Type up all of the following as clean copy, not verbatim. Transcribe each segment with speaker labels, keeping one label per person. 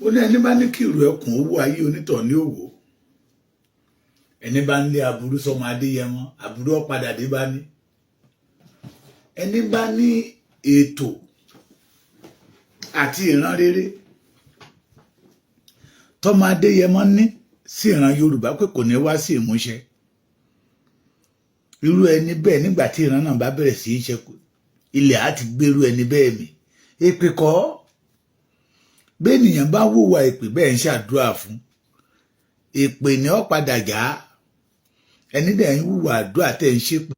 Speaker 1: Ó ní ẹni bá ní kí ìrù ẹkùn owó, ayé onítọ̀ ní òwò. Ẹni bá ń lé aburú sọmọ Adéyẹmọ, aburú ọ̀padà dé bá ní. Ẹni bá ní ètò àti ìran rere tọmọ Adéyẹmọ ní sí ìran Yorùbá pé kò ní wá sí ìmúṣẹ, irú ẹni bẹ́ẹ̀, nígbà tí ìran náà bá bẹ̀rẹ̀ sí í ṣe, ilẹ̀ á ti gbérú ẹni bẹ́ẹ̀ mì. Èpè kọ́ bẹ́ẹ̀nìyàn bá wùwà èpè bẹ́ẹ̀ ń ṣàdúrà fún èpè ní ó padà já. Ẹni dẹ̀ ń wùwà àdúrà tẹ̀ ń ṣépè,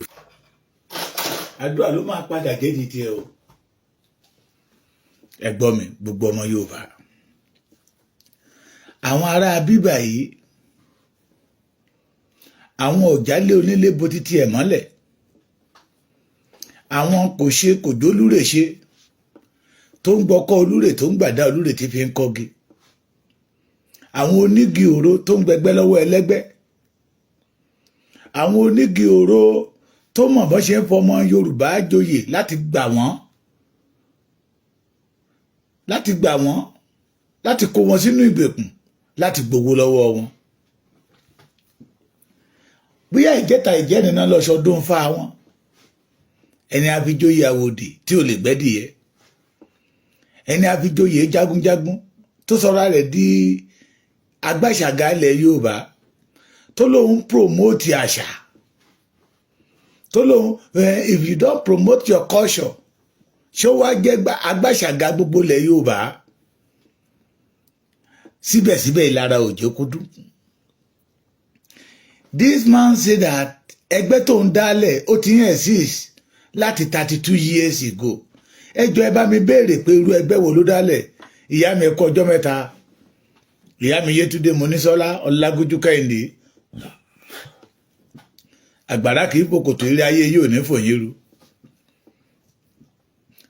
Speaker 1: àdúrà ló máa padà jẹ́ ti tiẹ̀ o. Ẹ gbọ́ mi, gbogbo ọmọ Yorùbá, àwọn ará bíbà yìí, àwọn ọ̀jálé onílé bo títí ẹ̀ mọ́lẹ̀, àwọn kò ṣe kò jólúrè ṣe, tó ń gbọ́kọ́ olúrè, tó ń gbàdá olúrè tí fi ń kọ́gi, àwọn onígi òro tó ń gbẹgbẹ́ lọ́wọ́ ẹlẹ́gbẹ́, àwọn onígi òro tó mọ̀ bọ́ ṣe ń fọmọ Yorùbá joyè láti gbà wọ́n, láti kó wọn sínú ìgbèkùn, láti gbowó lọ́wọ́ wọn. Bóyá ìjẹta ìjẹrin náà lọ sọdún fá wọn, ẹni àfijóyè àwòdì tí ò lè gbẹ́dìyẹ, ẹni àfijóyè jagunjagun tó sọra rẹ̀ di agbáṣàgà ilẹ̀ Yorùbá, tó lóun promote àṣà, tó lóun, if you don't promote your culture, ṣé ó wá jẹ́ agbáṣàgà gbogbo ilẹ̀ Yorùbá? Síbẹ̀síbẹ̀, ìlara òjò kúdú. This man say that ẹgbẹ́ tó ń dálẹ̀, ó ti ń exist láti 32 years ago. Ẹ jọ̀ọ́, ẹ bá mi béèrè pé irú ẹgbẹ́ wo ló dálẹ̀. Ìyá mi, ẹ̀kọ́ ọjọ́ mẹ́ta. Ìyá mi Yétúndé Monísọ́lá Ọlágójú Kẹ́hìndé, àgbàrá kì í fòkòtò, eré ayé yóò ní fòyín ru.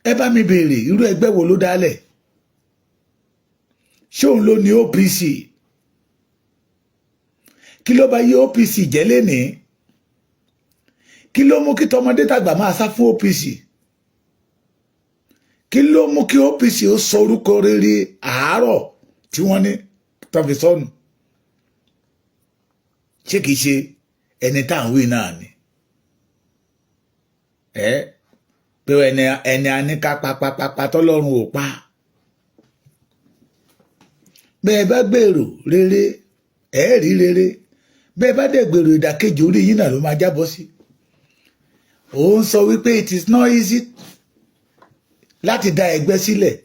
Speaker 1: Ẹ bá mi béèrè irú ẹgbẹ́ wo ló dálẹ̀. Ṣé òun ló ní OPC? Kí ló bá yí OPC jẹ́ lénìí? Kí ló mú kí tọmọdé tàgbà máa sá fún OPC? Kí ló mú kí OPC ó sọ orúkọ rere àárọ̀ tí wọ́n ní tó fi sọnù? Ṣé kìí ṣe ẹni tá à ń wí náà ni ẹ pé ẹni a ní ká papapapa tọ́lọ́run ò pa? Bẹ́ẹ̀ bá gbèrò rere, ẹ rí rere. Bẹ́ẹ̀ bá dẹ̀ gbèrò ìdàkejì, orí yín náà ló máa jábọ́ sí. Òun sọ wípé it is not easy láti dá ẹgbẹ́ sílẹ̀,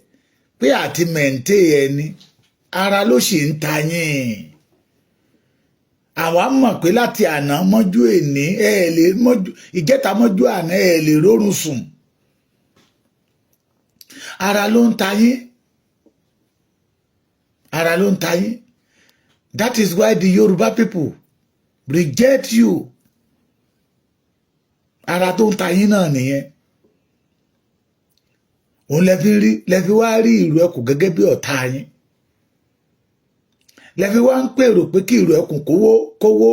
Speaker 1: pé àti maintain ẹni, ara ló sì ń ta yín. Àwa mọ̀ pé láti àná mọ́jú èní, ẹ lè mọ́jú ìjẹta mọ́jú àná, ẹ lè rórun sùn, ara ló ń ta yín, ara ló ń ta yín. That is why the Yoruba people reject you. Ara tó ń ta yín náà nìyẹn. Òun lẹ fi wá rí ìrù ẹkùn gẹ́gẹ́ bí ọ̀tá yín, lẹ fi wá ń pèrò pé kí ìrù ẹkùn kówó kówó,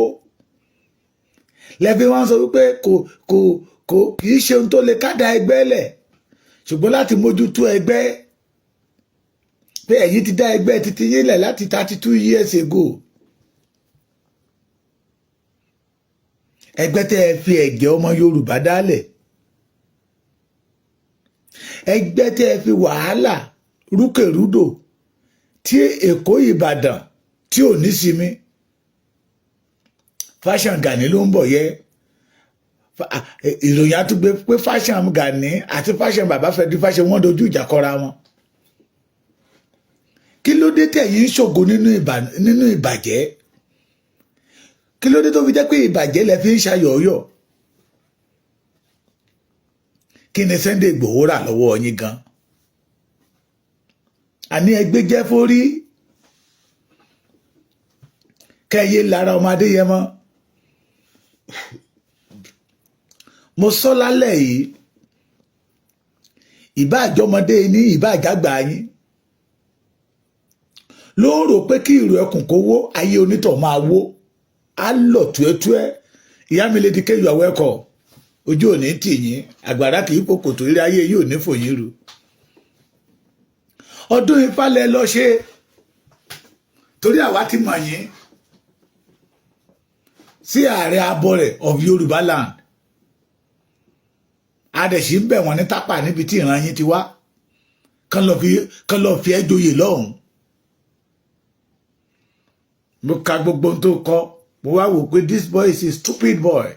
Speaker 1: lẹ fi wá ń sọ wípé kò kì í ṣe ohun tó lè ká dá ẹgbẹ́ lẹ̀, ṣùgbọ́n láti mójútó ẹgbẹ́, pé ẹ̀yin ti dá ẹgbẹ́ títí yín lẹ̀ láti 32 years ago. Ẹgbẹ́ tẹ́ ẹ fi ẹ̀jẹ̀ ọmọ Yorùbá dálẹ̀, ẹgbẹ́ tẹ́ ẹ fi wàhálà rúkèrúdò tí Èkó, Ìbàdàn tí ò ní sinmi. Fashion Gani ló ń bọ̀ yẹ. Ìròyìn àtúgbé pé fashion Gani àti fashion bàbá fẹ́ di fashion, wọ́n dojú ìjà kọra wọn. Kí ló dé tẹ̀yìn ń ṣògo nínú ìbàjẹ́? Kí ló dé tó fi jẹ́ pé ìbàjẹ́ lẹ fi ń ṣayọ̀ọ́yọ̀? Kí ni Sunday Igboho rà lọ́wọ́ yín gan? Àní ẹgbẹ́ jẹ́ fórí kẹyẹ lára ọmọ Adéyẹmọ. Mo sọ lálẹ́ yìí, ìbá àjọmọdé ní, ìbá àjàgbà yín ló ń rò pé kí ìrù ẹkùn kó wó, ayé onítọ̀ máa wó, á lọ túẹ́túẹ́. Ìyá mi Lady K, you are welcome. Ojú òní tì yín, àgbàrá kì í pòkòtò, eré ayé yìí ò ní fòyín ru. Ọdún Ifá lẹ lọ ṣe. Torí àwa ti mọ̀ yín sí ààrẹ abọ́rẹ̀ of Yorùbá land. A dẹ̀ sì ń bẹ̀ wọ́n ní Tápà, níbi tí ìran yín ti wá, kán lọ fi ẹ́ joyè lọ́hùn. Mo ka gbogbo ohun tó kọ, mo wá wò pé this boy is a stupid boy.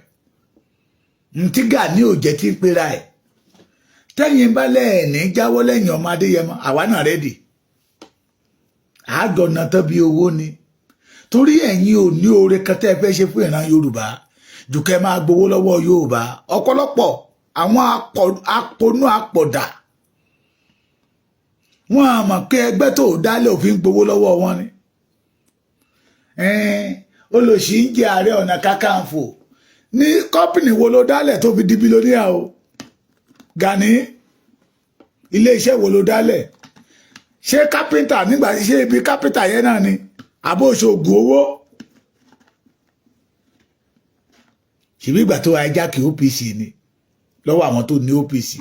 Speaker 1: Ntí Gani ò jẹ́ tí ń pera ẹ̀. Tẹ́yìn bá lẹ́ẹ̀ní jáwọ́ lẹ́yìn ọmọ Adéyẹmọ, àwa náà ready. Àjọ̀nà tán bí owó ni, torí ẹ̀yin ò ní oore kan tẹ́ ẹ fẹ́ ṣe fún ìran Yorùbá jù kẹ́ máa gbowó lọ́wọ́ Yorùbá. Ọ̀pọ̀lọpọ̀ àwọn aponú apọ̀dà, wọn à mọ̀ pé ẹgbẹ́ tó dálé òfin gbowó lọ́wọ́ wọn ni. Olòṣì ń jẹ Ààrẹ Ọ̀nà Kakanfò ní company wo ló dálẹ̀ tó fi di billionaire o, Gani? Ilé iṣẹ́ wo ló dálẹ̀? Ṣé kápẹ́ńtà nígbà, ṣé ibi kápẹ́ńtà yẹn náà ni, àbó ṣoògùn owó? Ṣèbí ìgbà tó hijack OPC ni lọ́wọ́ àwọn tó ní OPC.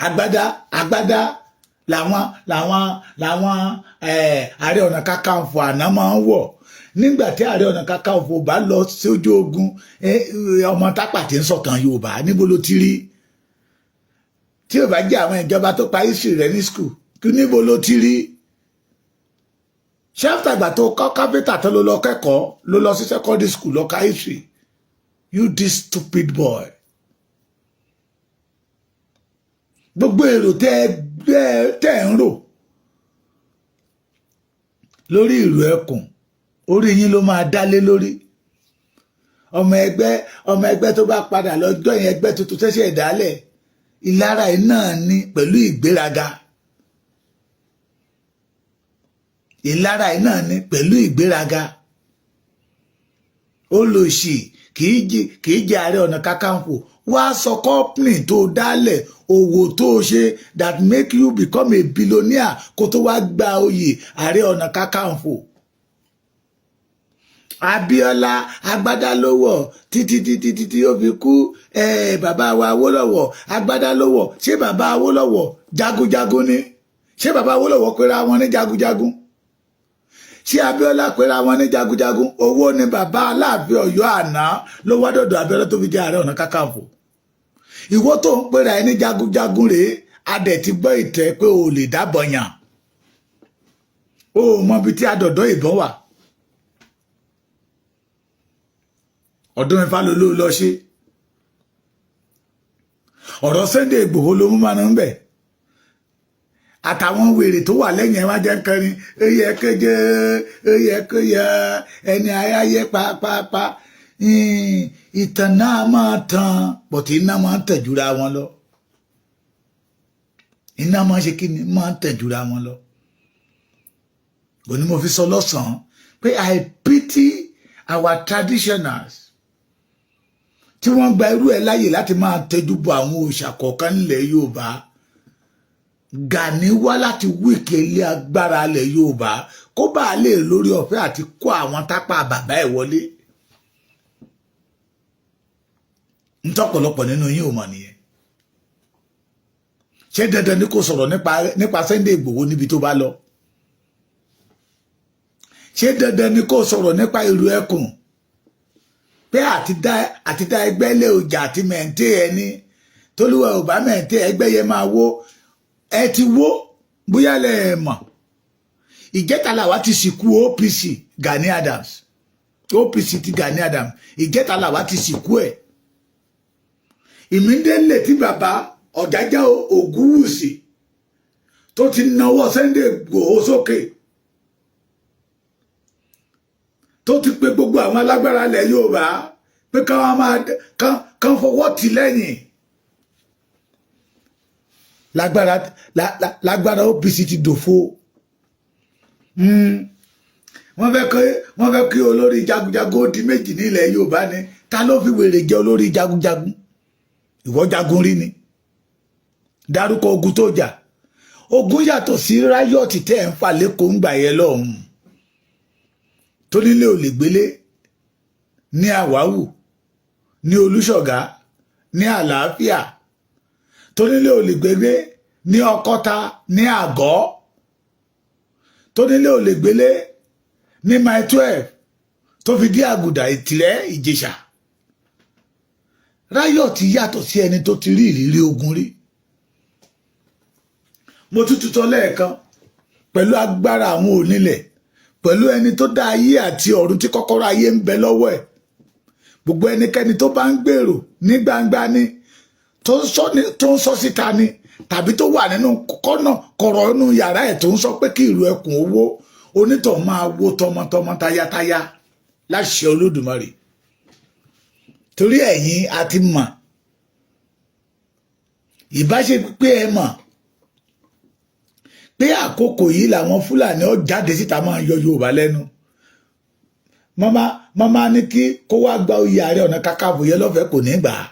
Speaker 1: Agbádá agbádá làwọn Ààrẹ Ọ̀nà Kakanfò àná máa ń wọ̀ nígbà tí Ààrẹ Ọ̀nà Kakanfò bá lọ sójú ogun. Ọmọ Tápà tí ń sọ̀tàn Yorùbá, níbo ló ti rí? Tí ò bá jẹ́ àwọn ìjọba tó pa history rẹ̀ ní school, kí níbo ló ti rí? Ṣé àtàgbà tó kọ́ kápẹ́tà tó ló lọ kẹ́kọ̀ọ́, ló lọ sí secondary school lọ ka history? You this stupid boy. Gbogbo èrò tẹ́ ẹ ń rò lórí ìlú ẹkùn, orí yín ló máa dálé lórí. Ọmọ ẹgbẹ́ tó bá padà lọ́jọ́ yẹn, ẹgbẹ́ tuntun tẹ́sẹ̀ dálẹ̀, ìlara yìí náà ní pẹ̀lú ìgbéraga. Ìlara yìí náà ní pẹ̀lú ìgbéraga. Olòṣì kì í jẹ Ààrẹ Ọ̀nà Kakanfò. Wá sọ company tó dálẹ̀, òwò tó ṣe that make you become a billionaire, kó tó wá gba oyè Ààrẹ Ọ̀nà Kakanfò. Abíọ́lá, agbádá ló wọ̀ títí títí títí ó fi kú. Bàbá wa Awólọ́wọ̀, agbádá ló wọ̀. Ṣé bàbá Awólọ́wọ̀ jagunjagun ni? Ṣé bàbá Awólọ́wọ̀ pera wọn ní jagunjagun? Ṣé Abíọ́lá pera wọn ní jagunjagun? Owó ni bàbá Aláàfin Ọ̀yọ́ àná ló wá dọ̀dọ̀ Abíọ́lá tó fi jẹ́ Ààrẹ Ọ̀nà Kakanfò. Ìwọ tó ń pera ẹ ní jagunjagun rèé, adẹ̀ ti gbọ́ ìtẹ́ pé o lè dábọ̀ yàn, o mọ ibi tí adọ̀dọ̀ ìbọn wà. Ọdún 6 ló ló lọ ṣe ọ̀rọ̀ Sunday Ìgbòho ló mú máa ń bẹ̀, àtàwọn wèrè tó wà lẹ́yìn ẹ̀ wá jẹ́ kẹrin. Oyè kéje, oyè kéye, ẹni aráyé pápápá. Ìtàn náà máa tàn pọ̀tí, iná máa ń tẹ̀ jura wọn lọ. Iná máa ń ṣe kí ni? Máa ń tẹ̀ jura wọn lọ. Òní mo fi sọ lọ́sàn-án pé I pity our traditionals tí wọ́n gba irú ẹ̀ láàyè láti máa tẹjú bọ àwọn òòṣà kọ̀ọ̀kan nílẹ̀ Yorùbá. Gani wá láti weak ilé agbára ilẹ̀ Yorùbá, kó bá a lè lórí ọ̀fẹ́ àti kó àwọn tápà bàbá ẹ̀ wọlé. Ntọ́pọ̀lọpọ̀ nínú yín ò mọ̀ nìyẹn. Ṣé dandan ni kò sọ̀rọ̀ nípa Sunday Ìgbòho níbi tó bá lọ? Ṣé dandan ni kò sọ̀rọ̀ nípa ìlú ẹkùn pé àti dá ẹgbẹ́ lé ọjà àti mẹ̀ǹtẹ́ ẹni tólúwa ò bá mẹ̀ǹtẹ́ ẹgbẹ́ yẹn máa wó? Ẹ ti wó, bóyá lẹ ẹ mọ̀. Ìjẹta làwa ti sìnkú OPC Gani Adams, OPC ti Gani Adams. Ìjẹta làwa ti sìnkú ẹ̀. Ìmídélé tí bàbá Ọ̀jájá Ògúnwùsì tó ti nawọ́ Sunday Ìgbòho sókè, tó ti pe gbogbo àwọn alágbára ilẹ̀ Yorùbá pé káwọn máa kán fọwọ́ tì lẹ́yìn, lágbára lágbára OPC ti dòfo. Wọ́n fẹ́ kí olórí jagunjagun ó di méjì nílẹ̀ Yorùbá ni. Ta ló fi wèrè jẹ olórí jagunjagun? Ìwọ jagun rí ni? Dárúkọ ogun tó jà. Ogun yàtọ̀ sí riot tẹ́ ẹ̀ ń fà lẹ́kọ̀ọ́ ń gbà yẹn lọ́hùn-ún, tó nílé ò lè gbélé ní Àwáwù, ní Olúṣọ̀gá, ní Àlàáfíà, tó nílé ò lè gbélé. Ní Ọkọ́ta, ní Àgọ́, tó nílé ò lè gbélé ní Mile 12, tó fi dé Àgùdà, Ìtìrẹ́, Ìjẹ̀ṣà. Riot yàtọ̀ sí ẹni tó ti rí ìrírí ogun rí. Mo tún tutọ́ lẹ́ẹ̀kan, pẹ̀lú agbára àwọn onílẹ̀, pẹ̀lú ẹni tó dá ayé àti ọ̀run, tí kọ́kọ́rọ́ ayé ń bẹ lọ́wọ́ ẹ̀, gbogbo ẹnikẹ́ni tó bá ń gbèrò ní gbangba ni, tó ń sọ síta ni, tàbí tó wà nínú kọ́nà kọ̀rọ̀ inú yàrá ẹ̀, tó ń sọ pé kí ìlú ẹkùn owó, onítọ̀ máa wó tọmọtọmọ, tayátayá, láṣẹ Olódùmarè. Torí ẹ̀yin a ti mọ̀, ìbáṣe pé ẹ mọ̀ pé àkókò yìí làwọn Fúlàní ó jáde síta máa yọ Yorùbá lẹ́nu. Mọ́má mọ́má ní kí kó wá gba oyè Ààrẹ Ọ̀nà Kakanfò yẹn lọ́fẹ̀ẹ́, kò ní gbà á.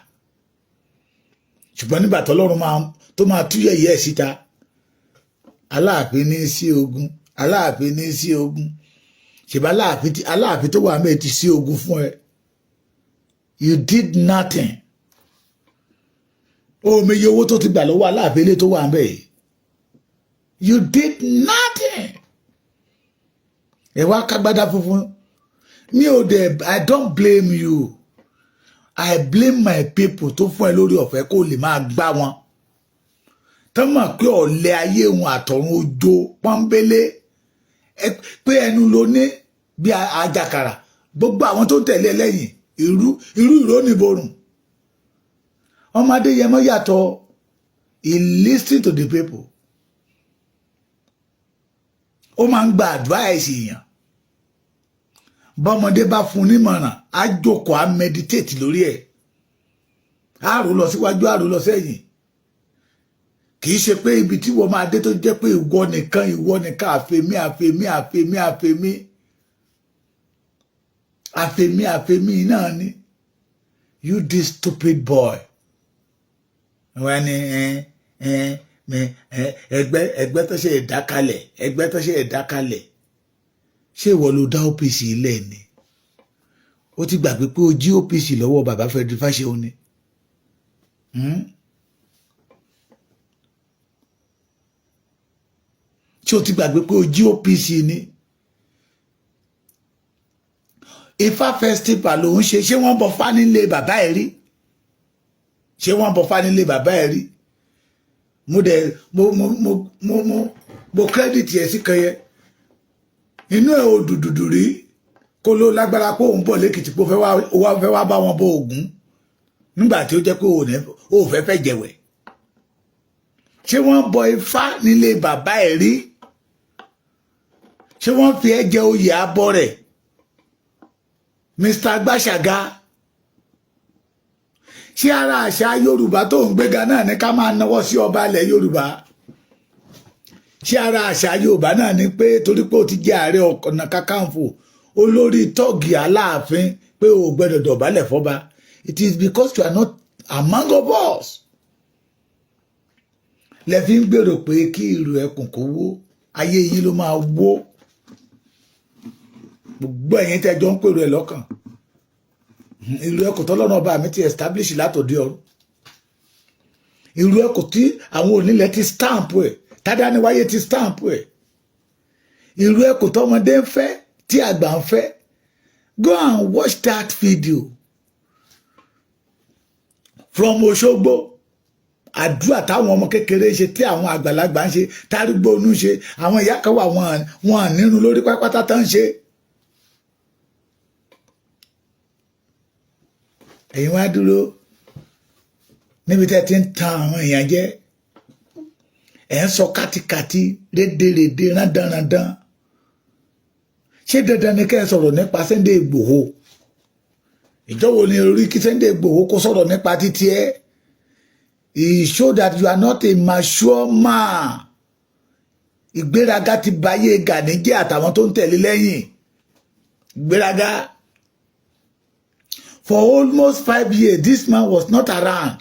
Speaker 1: Ṣùgbọ́n nígbà tọ́lọ́run máa tó máa tú yẹ̀yẹ́ ẹ̀ síta, Aláàfin ní sí ogun, Aláàfin ní sí ogun, ṣèbá Aláàfin tó wà mẹ́ẹ̀ ti sí ogun fún ẹ. You did nothing. Ó meye owó tó ti gbà lọ́wọ́ Aláàfin ilé tó wà mẹ́ẹ̀. You did nothing. Ẹ wá kágbádá funfun mi ò dẹ̀. I don't blame you, I blame my people tó fún ẹ lórí ọ̀fẹ́ kó lè máa gbá wọn tán, mọ̀ pé ọ̀lẹ ayé wọn àtọ̀run ojo pọ́nbélé, pé ẹnu ló ní bí ajakara. Gbogbo àwọn tó ń tẹ̀lé ẹ lẹ́yìn, irú irú ìró nìborùn. Ọmọdé yẹn mọ́ yàtọ̀. He listen to the people. Ó máa ń gba advice èèyàn. Bọ́mọdé bá fún nímọ̀ràn, á jókòó, á meditate lórí ẹ̀, á rò lọ síwájú, á rò lọ sẹ́yìn. Kì í ṣe pé ibi tí wọ́n máa dé tó jẹ́ pé ìwọ nìkan, ìwọ nìkan, àfẹ́mí, àfẹ́mí, àfẹ́mí, àfẹ́mí, àfẹ́mí, àfẹ́mí náà ni. You, this stupid boy, wọ́n ní ẹgbẹ́ tó ṣe ìdákalẹ̀, ẹgbẹ́ tó ṣe ìdákalẹ̀. Ṣé ìwọ ló dá OPC ilẹ̀ ni? Ó ti gbàgbé pé ó jí OPC lọ́wọ́ bàbá Frederick Fáṣẹ̀hùn ni. Ṣé o ti gbàgbé pé o jí OPC ni? Ifá festival ló ń ṣe. Ṣé wọ́n bọ fá nílé bàbá ẹ̀ rí? Ṣé wọ́n bọ fá nílé bàbá ẹ̀ rí? Mo dẹ̀ mo credit ẹ̀ sí kan yẹn. Inú ẹ̀ ò dùdùdù rí kó ló lágbára pé òun bọ̀ lẹ́kìtì, pé ó fẹ́ wá bá wọn bọ Ògún, nígbà tí ó jẹ́ pé ò fẹ́ fẹ́ jẹ̀wẹ̀. Ṣé wọ́n bọ Ifá nílé bàbá ẹ̀ rí? Ṣé wọ́n fi ẹ́ jẹ oyè abọ́ rẹ̀, Mr. Gbàṣàgà? Ṣé ara àṣà Yorùbá tó ń gbéga náà ní ká máa nawọ́ sí ọba ilẹ̀ Yorùbá? Ṣé ara àṣà Yorùbá náà ni pé torí pé ó ti jẹ́ Ààrẹ Ọ̀nà Kakanfò, olórí tọ́ọ̀gì Aláàfin, pé o ò gbẹ́dọ̀ dọ̀bálẹ̀ fọ́ba? It is because you are not among of us lẹ fi ń gbèrò pé kí ìlú ẹkùn kó wó. Ayé yín ló máa wó. Gbogbo ẹ̀yin tẹ́jọ́ ń pèrò ẹ̀ lọ́kàn, ìlú ẹkùn tọ́lọ́run ọba mi ti establish látòdì ọ̀run, ìlú ẹkùn tí àwọn onílẹ̀ ti stamp ẹ̀, tádániwáyé ti stamp ẹ̀, ìlú ẹkùn tọmọdé ń fẹ́, tí àgbà ń fẹ́. Go and watch that video from Òṣogbo. Àdúrà táwọn ọmọ kékeré ṣe, tí àwọn àgbàlagbà ń ṣe, tárúgbó onú ṣe, àwọn ìyá kan wà, wọn nírun lórí pápátá tán ń ṣe. Ẹ̀yin wá dúró níbi tẹ́ ti ń tan àwọn èèyàn jẹ, ẹ̀ ń sọ kátikàti, rédèrèdè, rándanrandan. Ṣé dandan ni kẹ́ ẹ sọ̀rọ̀ nípa Sunday Igboho? Ìjọ wo ni orí kí Sunday Igboho kó sọ̀rọ̀ nípa títí ẹ̀? It show that you are not a mature man. Ìgbéraga ti bayé Gani jẹ́ àtàwọn tó ń tẹ̀lé lẹ́yìn. Ìgbéraga. For almost 5 years, this man was not around.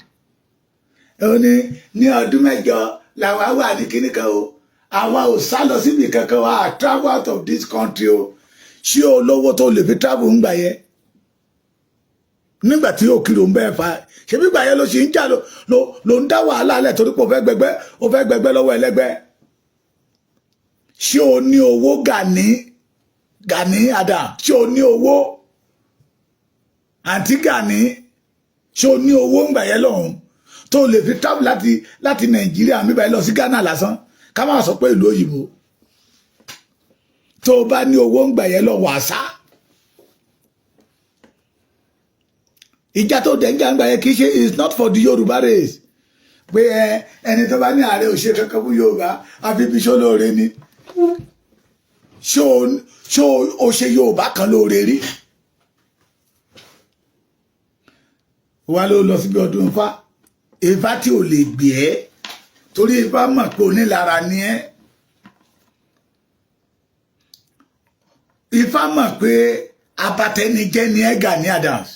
Speaker 1: Ó ní ní ọdún 8 làwa wà ní kíní kan o, àwa ò sá lọ síbi kankan wa, travel out of this country o. Ṣé olówó tó lè fi travel ń gbà yẹ? Nígbà tí Òkìrò ń bẹ́ẹ̀ fa ṣebí gbà yẹn ló ṣì ń jà, ló ń dá wàhálà lẹ̀ torí pé ó fẹ́ gbẹgbẹ́ lọ́wọ́ ẹlẹ́gbẹ́. Ṣé o ní owó, Gani Gani Adam? Ṣé o ní owó, àǹtí Gani? Ṣé o ní owó ń gbà yẹn lọ́hùn tó lè fi travel láti Nàìjíríà mi báyìí lọ sí Ghana lásán, ká má sọ pé ìlú òyìnbó? Tó o bá ní owó ń gbà yẹn lọ, wàsá ìjà tó dẹ̀ ń jà ń gbà yẹn kì í ṣe, is not for the Yorùbá race, pé ẹ ẹni tó bá ní ààrẹ ò ṣe kankan fún Yorùbá, àfi bí ṣó lóore ni. Ṣó o ṣe Yorùbá kan lóore rí? Wá ló lọ síbi ọdún Ifá, Ifá tí ò lè gbé ẹ́, torí Ifá mọ̀ pé onílara ni ẹ́. Ifá mọ̀ pé abatẹnijẹ́ ni ẹ́, Gani Adams.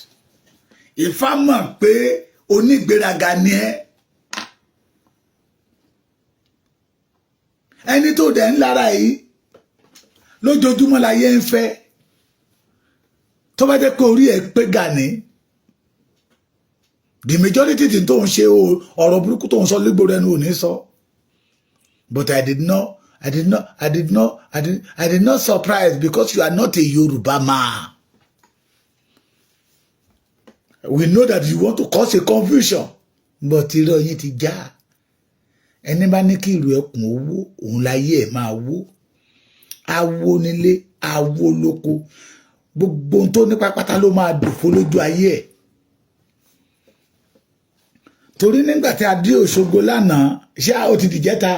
Speaker 1: Ifá mọ̀ pé onígbéraga ni ẹ́. Ẹni tó dẹ̀ ń lára yìí lójoojúmọ́ láyé ń fẹ́. Tó bá jẹ́ pé orí ẹ̀ pé, Gani, the majority tí tó ń ṣe, ọ̀rọ̀ burúkú tó ń sọ légbòrò ẹnu ò ní sọ. But I did not surprise because you are not a Yoruba man. We know that you want to cause a confusion, but irọ́ yín ti já. Ẹni bá ní kí ìlú ẹkùn owó òun láyé ẹ̀ máa wó, awo nílé, awo lóko, gbogbo ohun tó ní pápátá ló máa dòfo lójú ayé ẹ̀. Torí nígbà tí a dé Òṣogbo lánàá, ṣé ó ti dìjẹ́ta,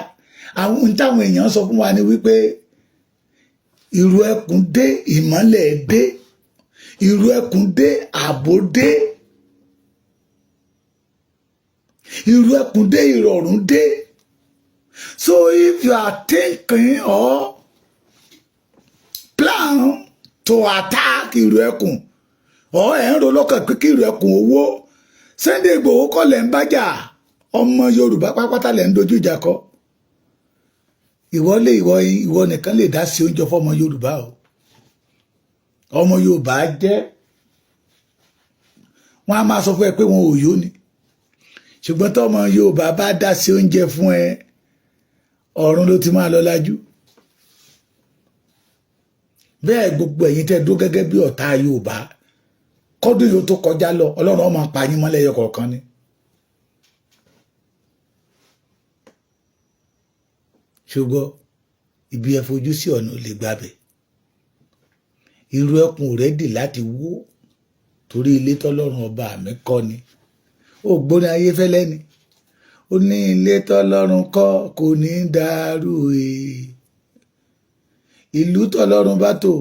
Speaker 1: àwọn ohun táwọn èèyàn sọ fún wa ni wípé ìrù ẹkùn dé, ìmọ́lẹ̀ dé, ìrù ẹkùn dé, ààbò dé, ìrù ẹkùn dé, ìrọ̀rùn dé. So if you are thinking or plan to attack ìrù ẹkùn or ẹ̀ ń ro lọ́kàn pé kí ìrù ẹkùn owó, Sunday Igboho kọ́ lẹ̀ ń bájà, ọmọ Yorùbá pápátá lẹ̀ ń dojú ìjà kọ. Ìwọ lè ìwọ ìwọ nìkan lè dá sí oúnjẹ fọmọ Yorùbá o. Ọmọ Yorùbá jẹ́ wọ́n á máa sọ fún ẹ pé wọn ò yó ni, ṣùgbọ́n tọmọ Yorùbá bá dá sí oúnjẹ fún ẹ, ọ̀run ló ti máa lọ lájú. Bẹ́ẹ̀ gbogbo ẹ̀yin tẹ́ dúró gẹ́gẹ́ bí ọ̀tá Yorùbá, kọ́dún yóò tó kọjá lọ, Ọlọ́run ó máa pa yín mọ́lẹ̀ ẹyọ kọ̀ọ̀kan ni. Ṣùgbọ́n ibi ẹ fojú sí, ọ̀nà ò lè gbàbẹ̀. Irú ẹkùn rẹ̀ dì láti wó, torí ilé tọ́lọ́run ọba mi kọ́ ni. Ó gbóná ayé fẹ́lẹ́ ni, ó ní ilé tọ́lọ́run kọ́ kò ní dàrú e. Ìlú tọ́lọ́run bá tò,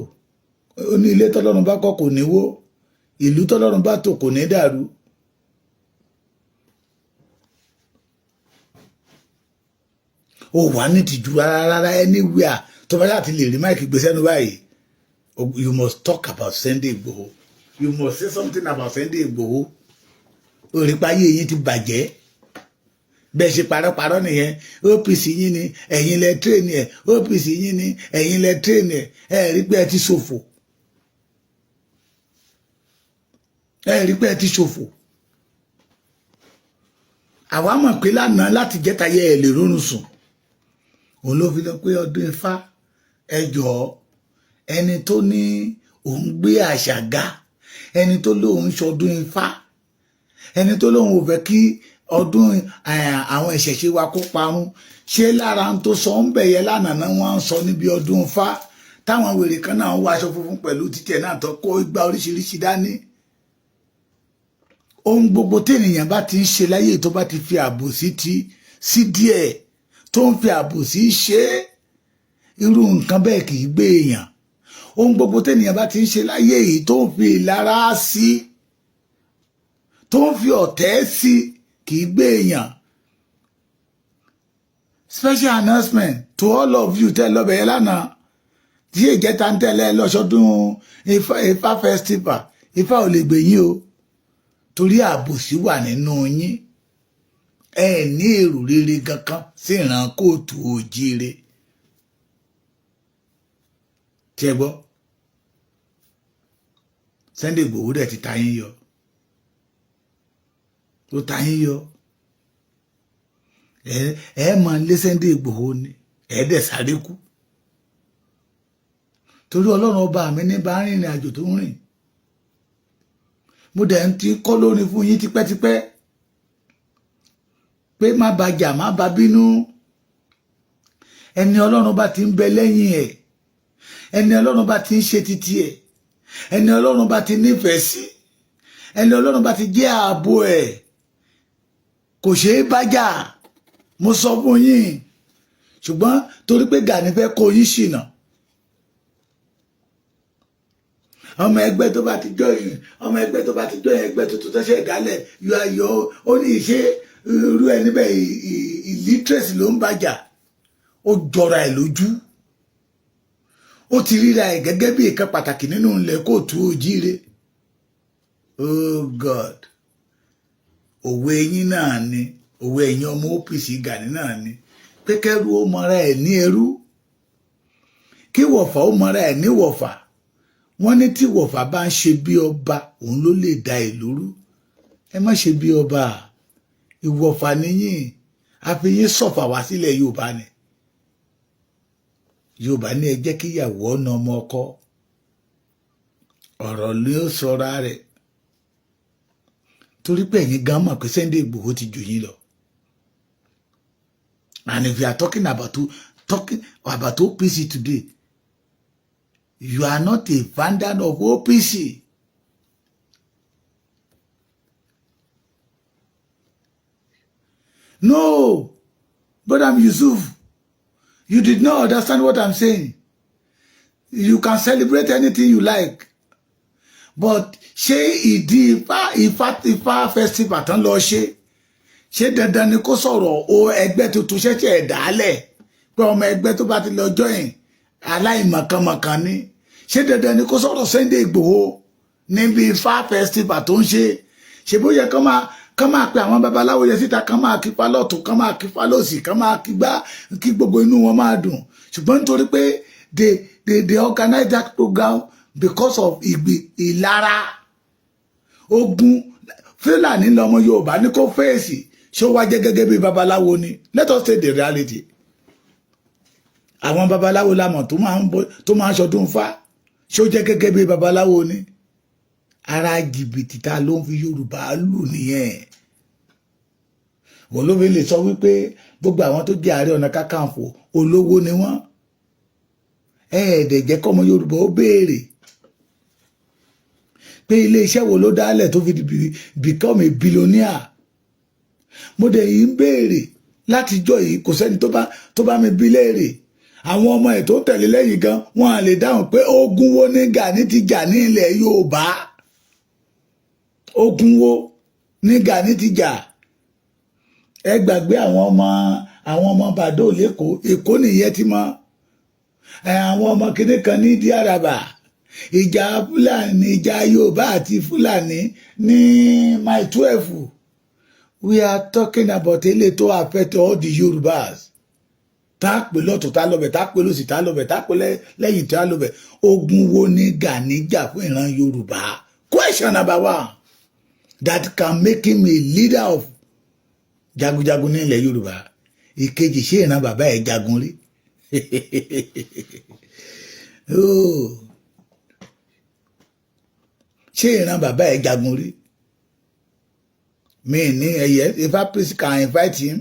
Speaker 1: ó ní ilé tọ́lọ́run bá kọ́ kò ní wó, ìlú tọ́lọ́run bá tò kò ní dàrú. Ó wà ní tìjú rárá rárá. Anywhere tó bá yà ti lè rí mic gbé sẹ́nu báyìí, you must talk about Sunday Igboho, you must say something about Sunday Igboho. Òrìpáyé yín ti bàjẹ́, bẹ́ẹ̀ ṣe parọ́parọ́ nìyẹn. OPC yín ni ẹ̀yin lẹ train ẹ̀, OPC yín ni ẹ̀yin lẹ train ẹ̀. Ẹ̀ rí pé ẹ ti ṣòfò, ẹ rí pé ẹ ti ṣòfò. Àwa mọ̀ pé lánàá láti jẹ́ta yẹ ẹ lè rọrùn sùn. Òun ló fi lọ pé ọdún Ifá, ẹ jọ̀ọ́, ẹni tó ní òun gbé àṣà ga, ẹni tó lóun ṣọdún Ifá, ẹni tó lóun ò fẹ́ kí ọdún àwọn ìṣẹ̀ṣe wa kó parun, ṣé lára ń tó sọ ń bẹ̀yẹ lánàá náà wọ́n ń sọ níbi ọdún Ifá, táwọn wèrè kan náà ń wọ aṣọ funfun pẹ̀lú títẹ̀ náà tó kó igba oríṣiríṣi dání? Ohun gbogbo téèyàn bá ti ń ṣe láyé, tó bá ti fi àbòsí ti sí díẹ̀, tó ń fi àbòsí ṣe é, irú nǹkan bẹ́ẹ̀ kì í gbé èèyàn. Ohun gbogbo téèyàn bá ti ń ṣe láyé yìí, tó ń fi ìlara sí, tó ń fi ọ̀tẹ̀ sí, kì í gbé èèyàn. Special announcement to all of you tẹ́ lọ́bẹ̀ yẹn lánàá, tí ìjẹta ń tẹ́lẹ̀ lọ́sọdún Ifá festival, Ifá ò lè gbè yín o, torí àbòsí wà nínú yín. Ẹ ní èrò rere kankan sí ìran kóòtù òjíire tí ẹ gbọ́. Sunday Igboho dẹ̀ ti ta yín yọ. Ó ta yín yọ. Ẹ máa lé Sunday Ìgbòho ni, ẹ dẹ̀ sáré kú, torí Ọlọ́run ọba mi ní bá rìnrìn àjò tó ń rìn. Mo dẹ̀ ń ti kọ́ lórin fún yín tipẹ́tipẹ́ pé má ba jà, má ba bínú. Ẹni Ọlọ́run bá ti ń bẹ lẹ́yìn ẹ̀, ẹni Ọlọ́run bá ti ń ṣe títí ẹ̀, ẹni Ọlọ́run bá ti nífẹ̀ẹ́ sí, ẹni Ọlọ́run bá ti jẹ́ ààbò ẹ̀, kò ṣeé bá jà. Mo sọ fún yín, ṣùgbọ́n torí pé Gani fẹ́ kó yín ṣìnà, ọmọ ẹgbẹ́ tó bá ti join, ọmọ ẹgbẹ́ tó bá ti join ẹgbẹ́ tuntun tó ṣe ìdálẹ̀ yọ ayọ̀, ó ní ìṣe irú ẹni bẹ́ẹ̀, illiterate ló ń bàjà. Ó jọra ẹ̀ lójú, ó ti ríra ẹ̀ gẹ́gẹ́ bí ìkan pàtàkì nínú ilẹ̀ káàárọ̀ oòjíire. Oh God, òwe yín náà ni, òwe ẹ̀yin ọmọ OPC Gani náà ni pé kẹ́rú ó mọra ẹ̀ ní ẹrú, kí wọ̀fà ó mọra ẹ̀ ní wọ̀fà. Wọ́n ní tí wọ̀fà bá ń ṣe bí ọba, òun ló lè da ìlú rú. Ẹ má ṣe bí ọba, ìwọ̀fà níyìn. Àfi yín sọ̀fà wá sílẹ̀ Yorùbá ni. Yorùbá ní ẹ jẹ́ kíyàwó ọ̀nà ọmọ ọkọ, ọ̀rọ̀ ló sọra rẹ̀, torí pé ẹ̀yin gan mọ̀ pé Sunday Igboho ti jù yín lọ. And if you are talking about OPC today, you are not a founder of OPC. No, Brother Yusuf, you did not understand what I'm saying. You can celebrate anything you like, but ṣé ìdí Ifá festival tán lọ ṣe, ṣé dandan ni kó sọ̀rọ̀ o ẹgbẹ́ tuntun ṣẹ̀ṣẹ̀ dálẹ̀ pé ọmọ ẹgbẹ́ tó bá ti lọ join, aláìmọ̀kànmọ̀kàn ni? Ṣé dandan ni kó sọ̀rọ̀ Sunday Igboho níbi Ifá festival tó ń ṣe? Ṣe bó yẹ kán máa pe àwọn babaláwo yẹn síta, kán máa kípa lọ́tún, kán máa kípa lọ́sì, kán máa kígbá, kí gbogbo inú wọn máa dùn? Ṣùgbọ́n nítorí pé they organize that program because of ìgbì ìlara ogun Fúlàní lọmọ Yorùbá ní kó fèsì, ṣó wá jẹ́ gẹ́gẹ́ bí babaláwo ni? Let us take the reality. Àwọn babaláwo lamọ̀ tó máa ń ṣọdún fá, ṣó jẹ́ gẹ́gẹ́ bí babaláwo ni? Ara jìbìtì ta ló ń fi Yorùbá lù nìyẹn. Wọ́n ló fi lè sọ wípé gbogbo àwọn tó jẹ́ Ààrẹ Ọ̀nà Kakanfò, olówó ni wọ́n. Ẹ̀ẹ́dẹ̀ jẹ́ kọ́mọ Yorùbá ó béèrè pé ilé iṣẹ́ wo ló dálẹ̀ tó fi become a billionaire. Mo dẹ̀ yìí ń béèrè látijọ́ yìí, kò sẹ́ni tó bá mi bí léèrè. Àwọn ọmọ ẹ̀ tó tẹ̀lé lẹ́yìn gan, wọ́n á lè dáhùn pé ogun wo ní Gani ti jà ní ilẹ̀ Yorùbá? Ogun wo ní Gani ti jà? Ẹ gbàgbé àwọn ọmọ bàdó lẹ́kọ̀ọ́, Èkó nìyẹn ti mọ àwọn ọmọ kìnnì kan ní ìdí àràbà, ìjà Fúlàní, ìjà Yorùbá àti Fúlàní ní Mile 12. We are talking about eléyìí tó affect all the Yorùbás, tá a pè lọ́tún, tá a lọ́bẹ̀, tá a pè lọ́sì, tá a lọ́bẹ̀, tá a pè lẹ́yìn, tá a lọ́bẹ̀. Ogun wo ni Gani jà fún ìran Yorùbá? Question number one that can make him a leader of jagunjagun ní ilẹ̀ Yorùbá. Ìkejì, ṣé ìran bàbá ẹ̀ jagun rí? Oh. Ṣé ìran bàbá ẹ̀ jagun rí? Mi ní ẹyẹ. Ifá priest can invite him,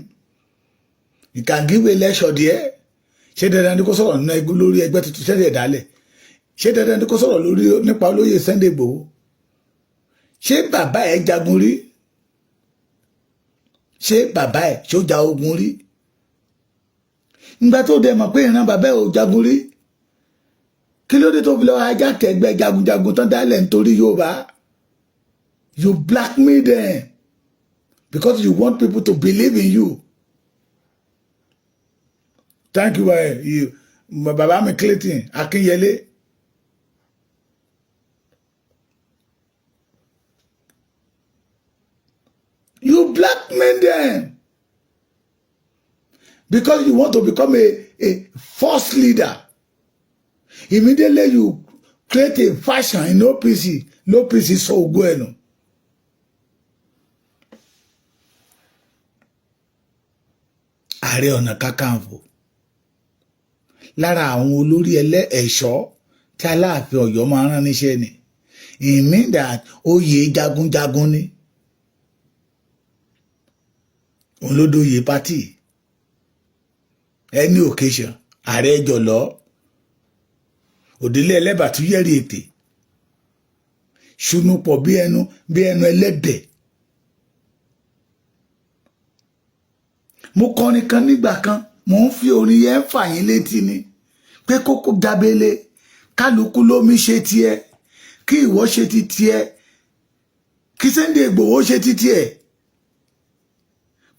Speaker 1: he can give a lecture there. Ṣé dandan ni kó sọ̀rọ̀ nínú ẹgbẹ́ lórí ẹgbẹ́ tuntun ṣẹ̀ṣẹ̀ dálẹ̀? Ṣé dandan ni kó sọ̀rọ̀ lórí nípa olóyè Sunday Igboho? Ṣé bàbá ẹ̀ jagun rí? Ṣé bàbá ẹ̀ ṣó ja ogun rí? Nígbà tó dẹ̀ mọ̀ pé ìran bàbá ẹ̀ ò jagun rí, kí ló dé tó fi lọ ajá kẹgbẹ́ jagunjagun tán dálẹ̀ nítorí Yorùbá? You blackmail them because you want people to believe in you. Thank you, you bàbá mi Clayton Akinyele. You blackmail them because you want to become a false leader. Immediately you create a faction in OPC, l'OPC sọ ògo ẹ̀ nù. Ààrẹ Ọ̀nà Kakanfò, lára àwọn olórí ẹlẹ́ ẹ̀ṣọ́ tí Aláàfin Ọ̀yọ́ máa ń rán níṣẹ́ ni. It mean that oyè jagunjagun ni, òun ló dóye party, any occasion. Ààrẹ jọ̀lọ́ òdílé ẹlẹ́bà tún yẹ̀rì ètè ṣunú pọ̀ bí ẹnu ẹlẹ́dẹ̀. Mo kọrin kan nígbà kan, mò ń fi orin yẹn fà yín létí ni pé kókó jábélé, kálukú lómi ṣe tiẹ̀, kí ìwọ ṣe ti tiẹ̀, kí Sunday Igboho ṣe ti tiẹ̀,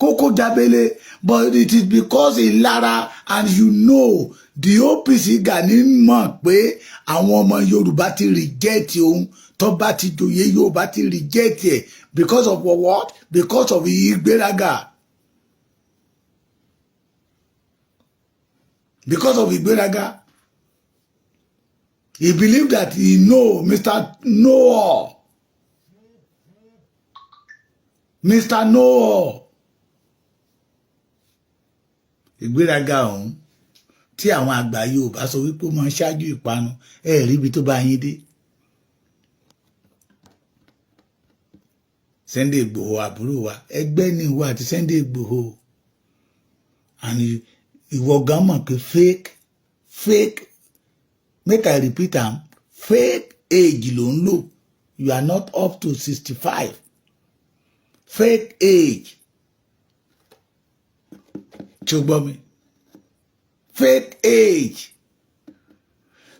Speaker 1: kókó jábélé. But it is because ìlara, and you know the OPC Gani mọ̀ pé àwọn ọmọ Yorùbá ti reject òun. Tó bá ti jòyè, Yorùbá ti reject ẹ̀. Because of what? Because of ìgbéraga. Because of ìgbéraga. He believed that he know Mr. Know-all. Mr. Know-all. Ìgbéraga ọ̀hún tí àwọn àgbà Yorùbá sọ wípé ó máa ń ṣáájú ìpanu, ẹ rí ibi tó bá yín dé. Sunday Igboho, àbúrò wa, ẹgbẹ́ ni ìwọ àti Sunday Igboho, and ìwọ gan mọ̀ pé fake, fake, make I repeat am, fake age ló ń lò. You are not up to 65. Fake age tí o gbọ́ mi, fake age.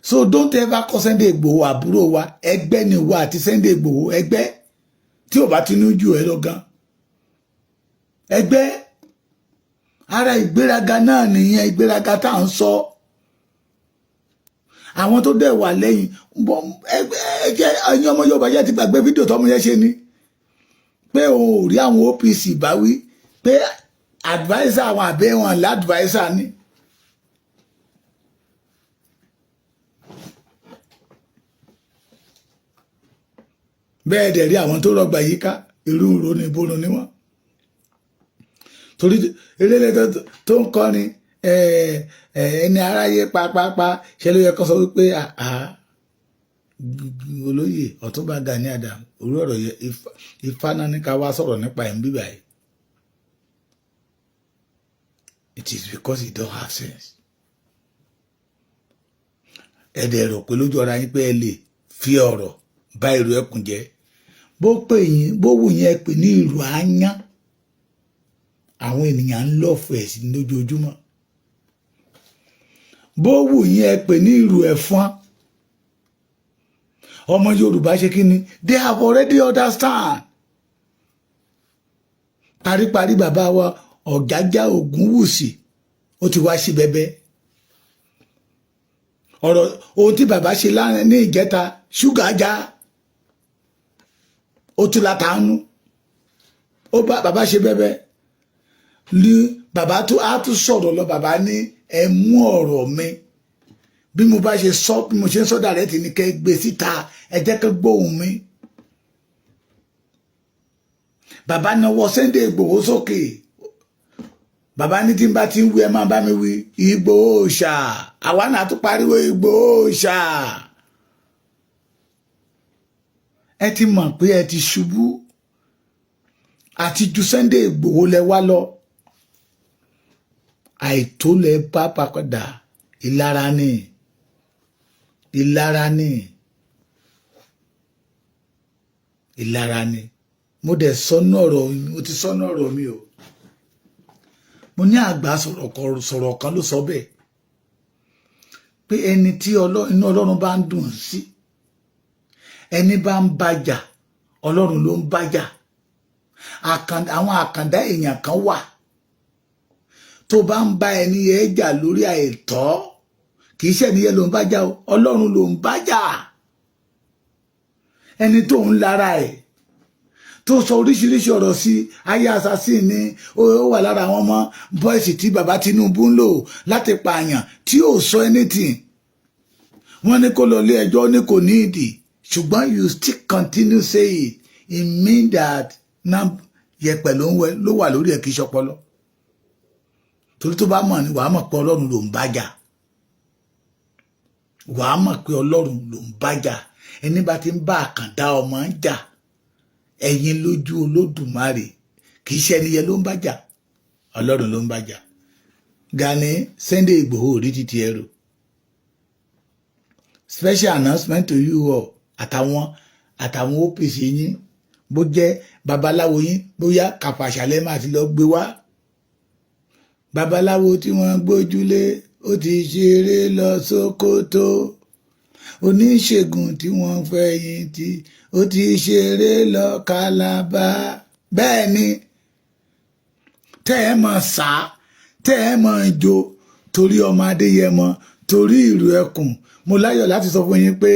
Speaker 1: So don't ever call Sunday Igboho àbúrò wa. Ẹgbẹ́ ni ìwọ àti Sunday Igboho. Ẹgbẹ́ tí ò bá ti ní jù ẹ lọ gan, ẹgbẹ́. Ara ìgbéraga náà nìyẹn, ìgbéraga tá à ń sọ. Àwọn tó dẹ̀ wà lẹ́yìn ẹgbẹ́, ẹ̀yin ọmọ Yorùbá yẹn ti gbàgbé fídíò tọ́mọ yẹn ṣe ni pé òun ò rí àwọn OPC báwí, pé adviser àwọn àbẹ́ wọn l'adviser ni. Bẹ́ẹ̀ dẹ̀ rí àwọn tó rọgbà yíká, irú ìró ni ìborun ni wọ́n, torí elélé tó ń kọrin ẹni aráyé pápápá ṣe ló yẹ kó sọ wípé olóyè Ọ̀túnba Gani Adams, orí ọ̀rọ̀ yẹ ifá náà ní ká wá sọ̀rọ̀ nípa ẹ̀ ń bíbà yìí. It is because you don't have sense. Ẹ dẹ̀ rò pé lójú ọ̀rọ̀ yín pé ẹ lè fi ọ̀rọ̀ bá ìrù ẹkùn jẹ́. Bó pè yín, bó wù yín, ẹ pè ní ìrù áyán. Àwọn ènìyàn ń lọ́ọ̀fù ẹ̀ sí lójoojúmọ́. Bó wù yín, ẹ pè ní ìrù ẹ̀fọn. Ọmọ Yorùbá ṣe kí ni? They have already understand. Paríparí, bàbá wa Ọ̀jájá Ògúnwùsì, ó ti wá sí bẹbẹ ọ̀rọ̀ ohun tí bàbá ṣe láàrin ní ìjẹta. Ṣúgà já, ó tún látàánú, ó bá bàbá ṣe bẹbẹ ní. Bàbá tó á tún sọ̀rọ̀ lọ, bàbá ní ẹ mú ọ̀rọ̀ mi bí mo bá ṣe sọ, bí mo ṣe ń sọ dàrẹ́tì ní kẹ́ gbé síta, ẹ jẹ́ kẹ́ gbóhùn mi. Bàbá náwó Sunday Ìgbòho sókè. Bàbá ní tí n bá ti ń wí, ẹ máa bá mi wí, Ìgbòho ṣá. Àwa náà tún pariwo Ìgbòho ṣá. Ẹ ti mọ̀ pé ẹ ti ṣubú àti ju Sunday Ìgbòho lẹ wá lọ. Àìtó lẹ bá padà. Ìlara ni, ìlara ni, ìlara ni. Mo dẹ̀ sọnú ọ̀rọ̀ mi, mo ti sọnú ọ̀rọ̀ mi o. Mo ní àgbà sọ̀rọ̀ kan ló sọ bẹ́ẹ̀ pé ẹni tí inú Ọlọ́run bá ń dùn sí, ẹni bá ń bàjà, Ọlọ́run ló ń bàjà. Àwọn àkàndá èèyàn kan wà tó bá ń bá ẹni yẹn jà lórí àìtọ́, kì í ṣe ẹni yẹn ló ń bàjà o, Ọlọ́run ló ń bàjà. Ẹni tó ń lára ẹ̀, tó sọ oríṣiríṣi ọ̀rọ̀ sí ayé assassin ni, ó wà lára àwọn ọmọ boys tí bàbá Tinubu ń lò láti pààyàn, tí ò sọ anything. Wọ́n ní kó lọ ilé ẹjọ́, ní kò ní ìdí, ṣùgbọ́n you still continue say it. It mean that na yẹpẹ̀ ló ń wẹ ló wà lórí ẹ̀, kì í ṣọpọlọ. Torí tó bá mọ̀ ni, wàá mọ̀ pé Ọlọ́run ló ń bá jà. Wàá mọ̀ pé Ọlọ́run ló ń bá jà. Ẹni bá ti ń bá àkàndá ọmọ ń jà, ẹ̀yin lójú Olódùmarè, kì í ṣe ẹni yẹn ló ń bá jà, Ọlọ́run ló ń bá jà. Gani Sunday Igboho rí títí ẹrù. Special announcement to you all, àtàwọn OPC yín, bó jẹ́ babaláwo yín, bóyá kàfàṣàlẹ́ máa ti lọ gbé wá. Babaláwo tí wọ́n gbójúlé, ó ti ṣeré lọ Sókótó. Oníṣègùn tí wọ́n fẹ̀yìntì, ó ti ṣeré lọ Kàlábá. Bẹ́ẹ̀ ni tẹ́ ẹ mọ̀ sá, tẹ́ ẹ mọ̀ jó torí ọmọ Adéyẹmọ, torí ìlú ẹkùn. Mo láyọ̀ láti sọ fún yín pé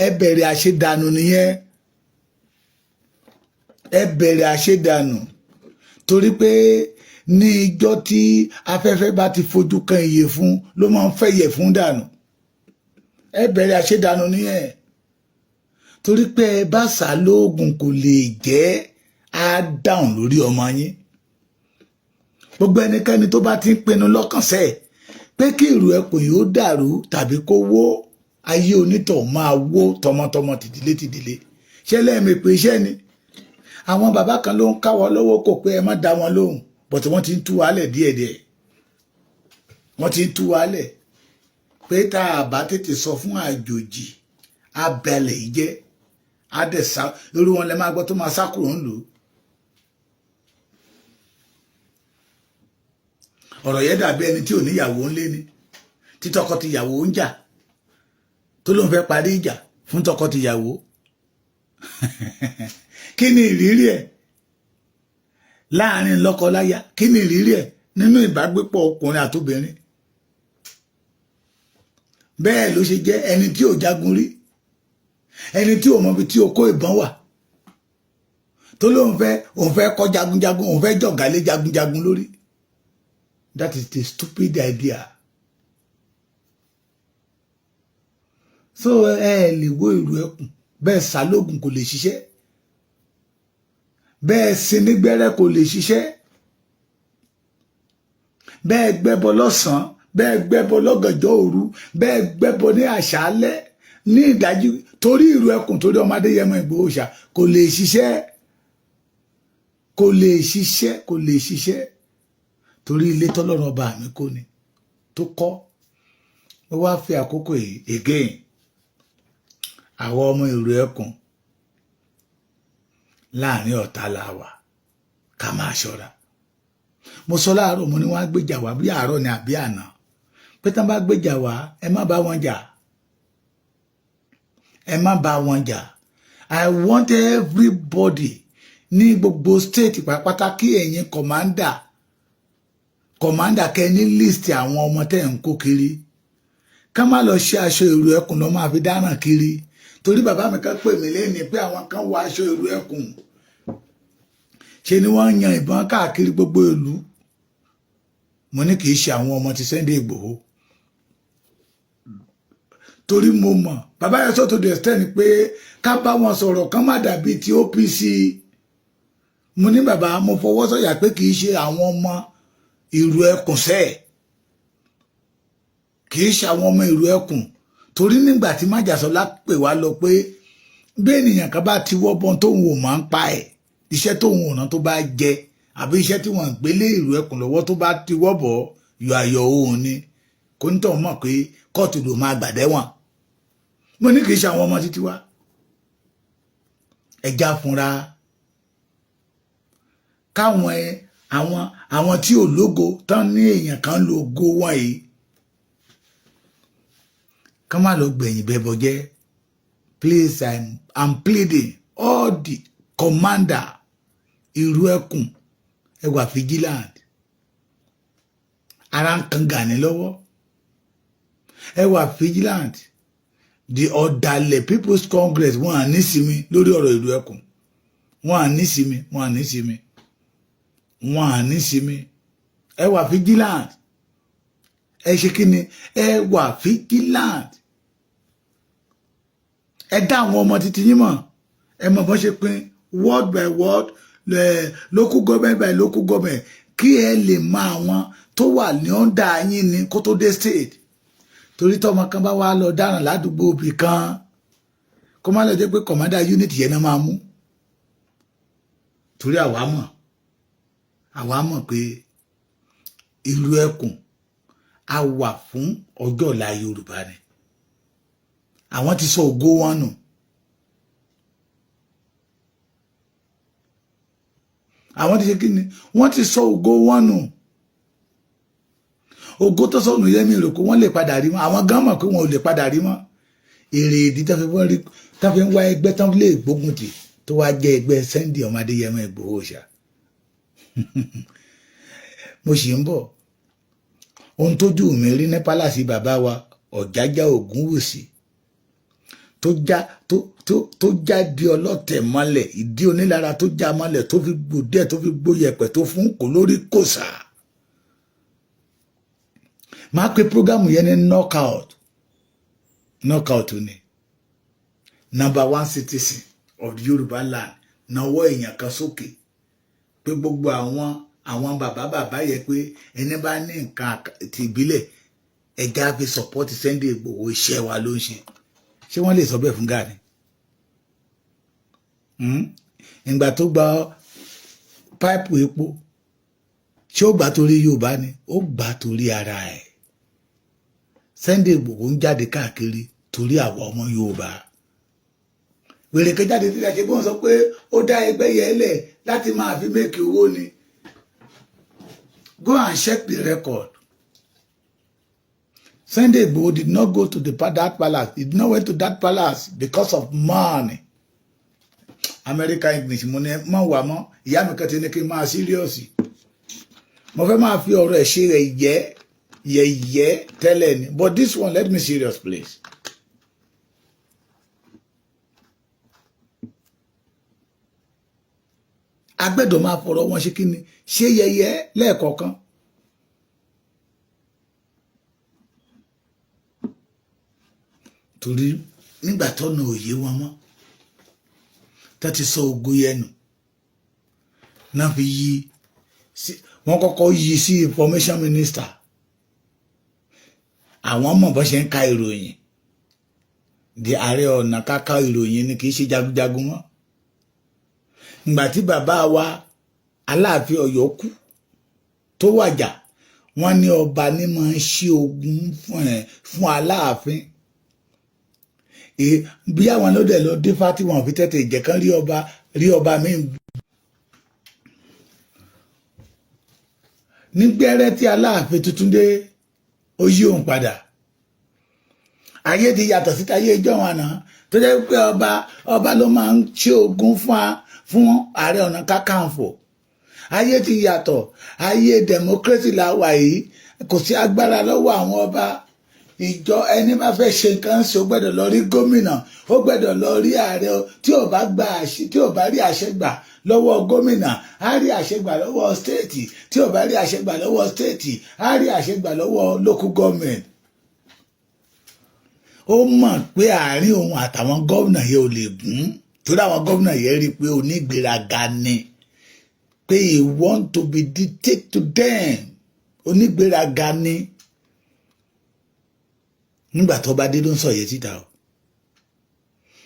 Speaker 1: ẹ bẹ̀rẹ̀ àṣedànù nìyẹn. Ẹ bẹ̀rẹ̀ àṣedànù, torí pé ní ijọ́ tí afẹ́fẹ́ bá ti fojú kan ìyẹ̀fun, ló máa ń fẹ́ ìyẹ̀fun dànù. Ẹ bẹ̀rẹ̀ àṣedànù nìyẹn, torí pé ẹ bá sá lóògùn, kò lè jẹ́ á dáhùn lórí ọmọ yín. Gbogbo ẹnikẹ́ni tó bá ti ń pinnu lọ́kàn sẹ́ẹ̀ pé kí ìrù ẹkùn yóò dàrú tàbí kó wó, ayé onítọ̀ máa wó tọmọtọmọ, tìdílé tìdílé. Ṣé lẹ́ẹ̀mí pé iṣẹ́ ni àwọn bàbá kan ló ń káwọ́ lọ́wọ́ kò pé ẹ má dá wọn lóhùn, but wọ́n ti ń tú wálẹ̀ díẹ̀díẹ̀. Wọ́n ti ń tú wálẹ̀ pé tá a bá tètè sọ fún àjòjì, abẹ́lẹ̀ yìí jẹ́ àdẹ̀sá irú wọn lẹ máa gbọ́ tó máa sá kúrò ń lò ó. Ọ̀rọ̀ yẹn dàbí ẹni tí ò níyàwó ń lé ní, tí tọkọ-tìyàwó ń jà, tó lóun fẹ́ parí ìjà fún tọkọ-tìyàwó. Kí ni ìrírí ẹ̀ láàrin lọ́kọ-láya? Kí ni ìrírí ẹ̀ nínú ìbágbépọ̀ ọkùnrin àtobìnrin? Bẹ́ẹ̀ ló ṣe jẹ́ ẹni tí ò jagun rí, ẹni tí ò mọbi tí okó ìbọn wà, tó lóun fẹ́, òun fẹ́ kọ́ jagunjagun, òun fẹ́ jọ̀gálé jagunjagun lórí. That is the stupid idea. So ẹ lè wo ìrù ẹkùn bẹ́ẹ̀, sálógun kò lè ṣiṣẹ́ bẹ́ẹ̀, sinígbẹ́rẹ́ kò lè ṣiṣẹ́ bẹ́ẹ̀, gbẹ́bọ lọ́sàn-án bẹ́ẹ̀, gbẹ́bọ lọ́gànjọ́ òru bẹ́ẹ̀, gbẹ́bọ ní àṣálẹ́, ní ìdájí, torí ìrù ẹkùn, torí ọmọ Adéyẹmọ Ìgbòho ṣá, kò lè ṣiṣẹ́, kò lè ṣiṣẹ́, kò lè ṣiṣẹ́, torí ilé tọ́lọ́run ọba mi kò ní tó kọ́. Mo wá fi àkókò yìí again, àwọn ọmọ ìrù ẹkùn, láàrin ọ̀tá la wà, ká máa ṣọ́ra. Mo sọ láàárọ̀, mo ní wọ́n á gbéjà wá, bí àárọ̀ ni àbí àná, pé tán bá gbéjà wá, ẹ má bá wọn jà, ẹ má bá wọn jà. I want everybody ní gbogbo state pátápátá, kí ẹ̀yin commander, commander, kẹ́ ní list àwọn ọmọ tẹ́ ń kó kiri, ká má lọ ṣe aṣọ ìrù ẹkùn lọ máa fi dáràn kiri. Torí bàbá mi kan pè mí lẹ́ni pé àwọn kan wọ aṣọ ìrù ẹkùn, ṣe ni wọ́n yan ìbọn káàkiri gbogbo ìlú. Mo ní kì í ṣe àwọn ọmọ ti Sunday Igboho, torí mo mọ̀ bàbá yẹn sọ to the extent pé ká bá wọn sọ̀rọ̀, kán má dàbí ti OPC. Mo ní bàbá, mo fọwọ́ sọ̀yà pé kì í ṣe àwọn ọmọ ìrù ẹkùn sẹ́ẹ̀, kì í ṣe àwọn ọmọ ìrù ẹkùn, torí nígbà tí májàsọlá pè wá lọ pé bí ènìyàn kan bá ti wọ́bọ̀n tóun ò máa ń pa ẹ̀, iṣẹ́ tóun ò rán tó bá jẹ, àbí iṣẹ́ tí wọ́n gbélé ìrù ẹkùn lọ́wọ́ tó bá ti wọ́bọ̀, yọ ayọ̀ òun ni kò ní tọ̀ mọ̀ pé kóòtù ló máa gbàdẹ́wọ̀n. Mo ní kì í ṣe àwọn ọmọ títí wá. Ẹja fúnra káwọn àwọn tí ò lógo tán ní èèyàn kan lo ògo wọn yìí, ká má lọ gbẹ̀yìn bẹ́bọ jẹ́. Please, I'm pleading all the commander ìrù ẹkùn, ẹ wà vigilant. Ara ń kan Gani lọ́wọ́. Ẹ wà vigilant. The ọ̀dàlẹ̀ People's Congress, wọn à ní sinmi lórí ọ̀rọ̀ ìlú ẹkùn. Wọn à ní sinmi, wọn à ní sinmi, wọn à ní sinmi. Ẹ wà vigilant. Ẹ ṣe kí ni? Ẹ wà vigilant. Ẹ dá àwọn ọmọ títí yín mọ̀. Ẹ mọ̀ bọ́n ṣe pín ward by ward, local government by local government. Kí ẹ lè mọ àwọn tó wà ní under yín ni kó tó dé state, torí tọmọ kan bá wá lọ dáràn ládùúgbò òbí kan, kó má lọ jẹ́ pé commander unit yẹn náà máa mú, torí àwa mọ̀ pé ìlú ẹkùn a wà fún ọjọ́ ọ̀la Yorùbá ni. Àwọn ti sọ ògo wọn nù. Àwọn ti ṣe kí ni? Wọ́n ti sọ ògo wọn nù. Ògo tó sọnù yẹn, mi rò pé wọ́n lè padà rí mọ́. Àwọn gan mọ̀ pé wọn ò lè padà rí mọ́. Èrè ìdí tó fi wọ́n rí tó fi ń wá ẹgbẹ́ tó lè gbógun tì, tó wá jẹ́ ẹgbẹ́ Sunday ọmọ Adéyẹmọ Ìgbòho ṣá. Mo sì ń bọ̀. Ohun tójú mi rí ní palace bàbá wa Ọ̀jájá Ògúnwùsì, tó já tó já di ọlọ́tẹ̀ mọ́lẹ̀, ìdí onílára tó já mọ́lẹ̀, tó fi gbòdẹ́, tó fi gbóyẹ̀pẹ̀, tó fún kò lórí kòsà. Máa pe program yẹn ní knockout. Knockout ni number one citizen of the Yorùbá land nawọ́ èèyàn kan sókè pé gbogbo àwọn bàbá bàbá yẹ pé ẹni bá ní nǹkan ti ìbílẹ̀, ẹja fi support Sunday Igboho, iṣẹ́ wa ló ń ṣe. Ṣé wọ́n lè sọ bẹ́ẹ̀ fún Gani? Ìgbà tó gba pipe epo, ṣé ó gbà torí Yorùbá ni? Ó gbà torí ara ẹ̀. Sunday Igboho ń jáde káàkiri torí àwọn ọmọ Yorùbá. Wèrè kan jáde tí a ṣe bọ́n sọ pé ó dá ẹgbẹ́ yẹn lẹ̀ láti máa fi make owó ni. Go and check the record. Sunday Igboho did not go to that palace. He did not went to that palace because of money. American English mo ní mọ̀ wà mọ́. Ìyá mi kan ti ní kí n máa serious. Mo fẹ́ máa fi ọ̀rọ̀ ẹ̀ ṣe rẹ̀ yẹ́ yẹ̀yẹ́ tẹ́lẹ̀ ni, but this one, let me serious, please. Agbẹ́dọ̀ máa fọ̀rọ̀ wọn ṣe kí ni, ṣé yẹ̀yẹ́ lẹ́ẹ̀kọ̀ọ̀kan. Torí nígbà tọ́nà òye wọn mọ́, tó ti sọ ògo yẹn nù náà, fi yí wọ́n kọ́kọ́ yí sí information minister. Àwọn mọ̀ bó ṣe ń ka ìròyìn di Ààrẹ Ọ̀nà Kakanfò. Ìròyìn ni, kì í ṣe jagunjagun mọ́. Ìgbà tí bàbá wa Aláàfin Ọ̀yọ́ kú tó wàjà, wọ́n ní ọba ní máa ń ṣí ogun fún Aláàfin. Bí àwọn ló dẹ̀ lọ dífá tí wọ́n fi tètè jẹ́ kán rí ọba, rí ọba míì. Nígbẹ́rẹ́ tí Aláàfin tuntun dé, ó yí òun padà. Ayé ti yàtọ̀ síta ayé ìjọ wọn àná, tó jẹ́ pé ọba ló máa ń ṣe ogun fún Ààrẹ Ọ̀nà Kakanfò. Ayé ti yàtọ̀. Ayé democracy la wà yìí. Kò sí agbára lọ́wọ́ àwọn ọba ìjọ. Ẹni bá fẹ́ ṣe nǹkan ṣe, ó gbọ́dọ̀ lọ rí gómìnà, ó gbọ́dọ̀ lọ rí ààrẹ. Tí ò bá gba àṣẹ, tí ò bá rí àṣẹ gbà lọ́wọ́ gómìnà, á rí àṣẹ gbà lọ́wọ́ state. Tí ò bá rí àṣẹ gbà lọ́wọ́ state, á rí àṣẹ gbà lọ́wọ́ local government. Ó mọ̀ pé àárín òun àtàwọn gómìnà yẹn ò lè gún, torí àwọn gómìnà yẹn rí i pé onígbéraga ni, pé he want to be dictate to them. Onígbéraga ni. Nígbà tó bá dé ló ń sọ yẹn síta o.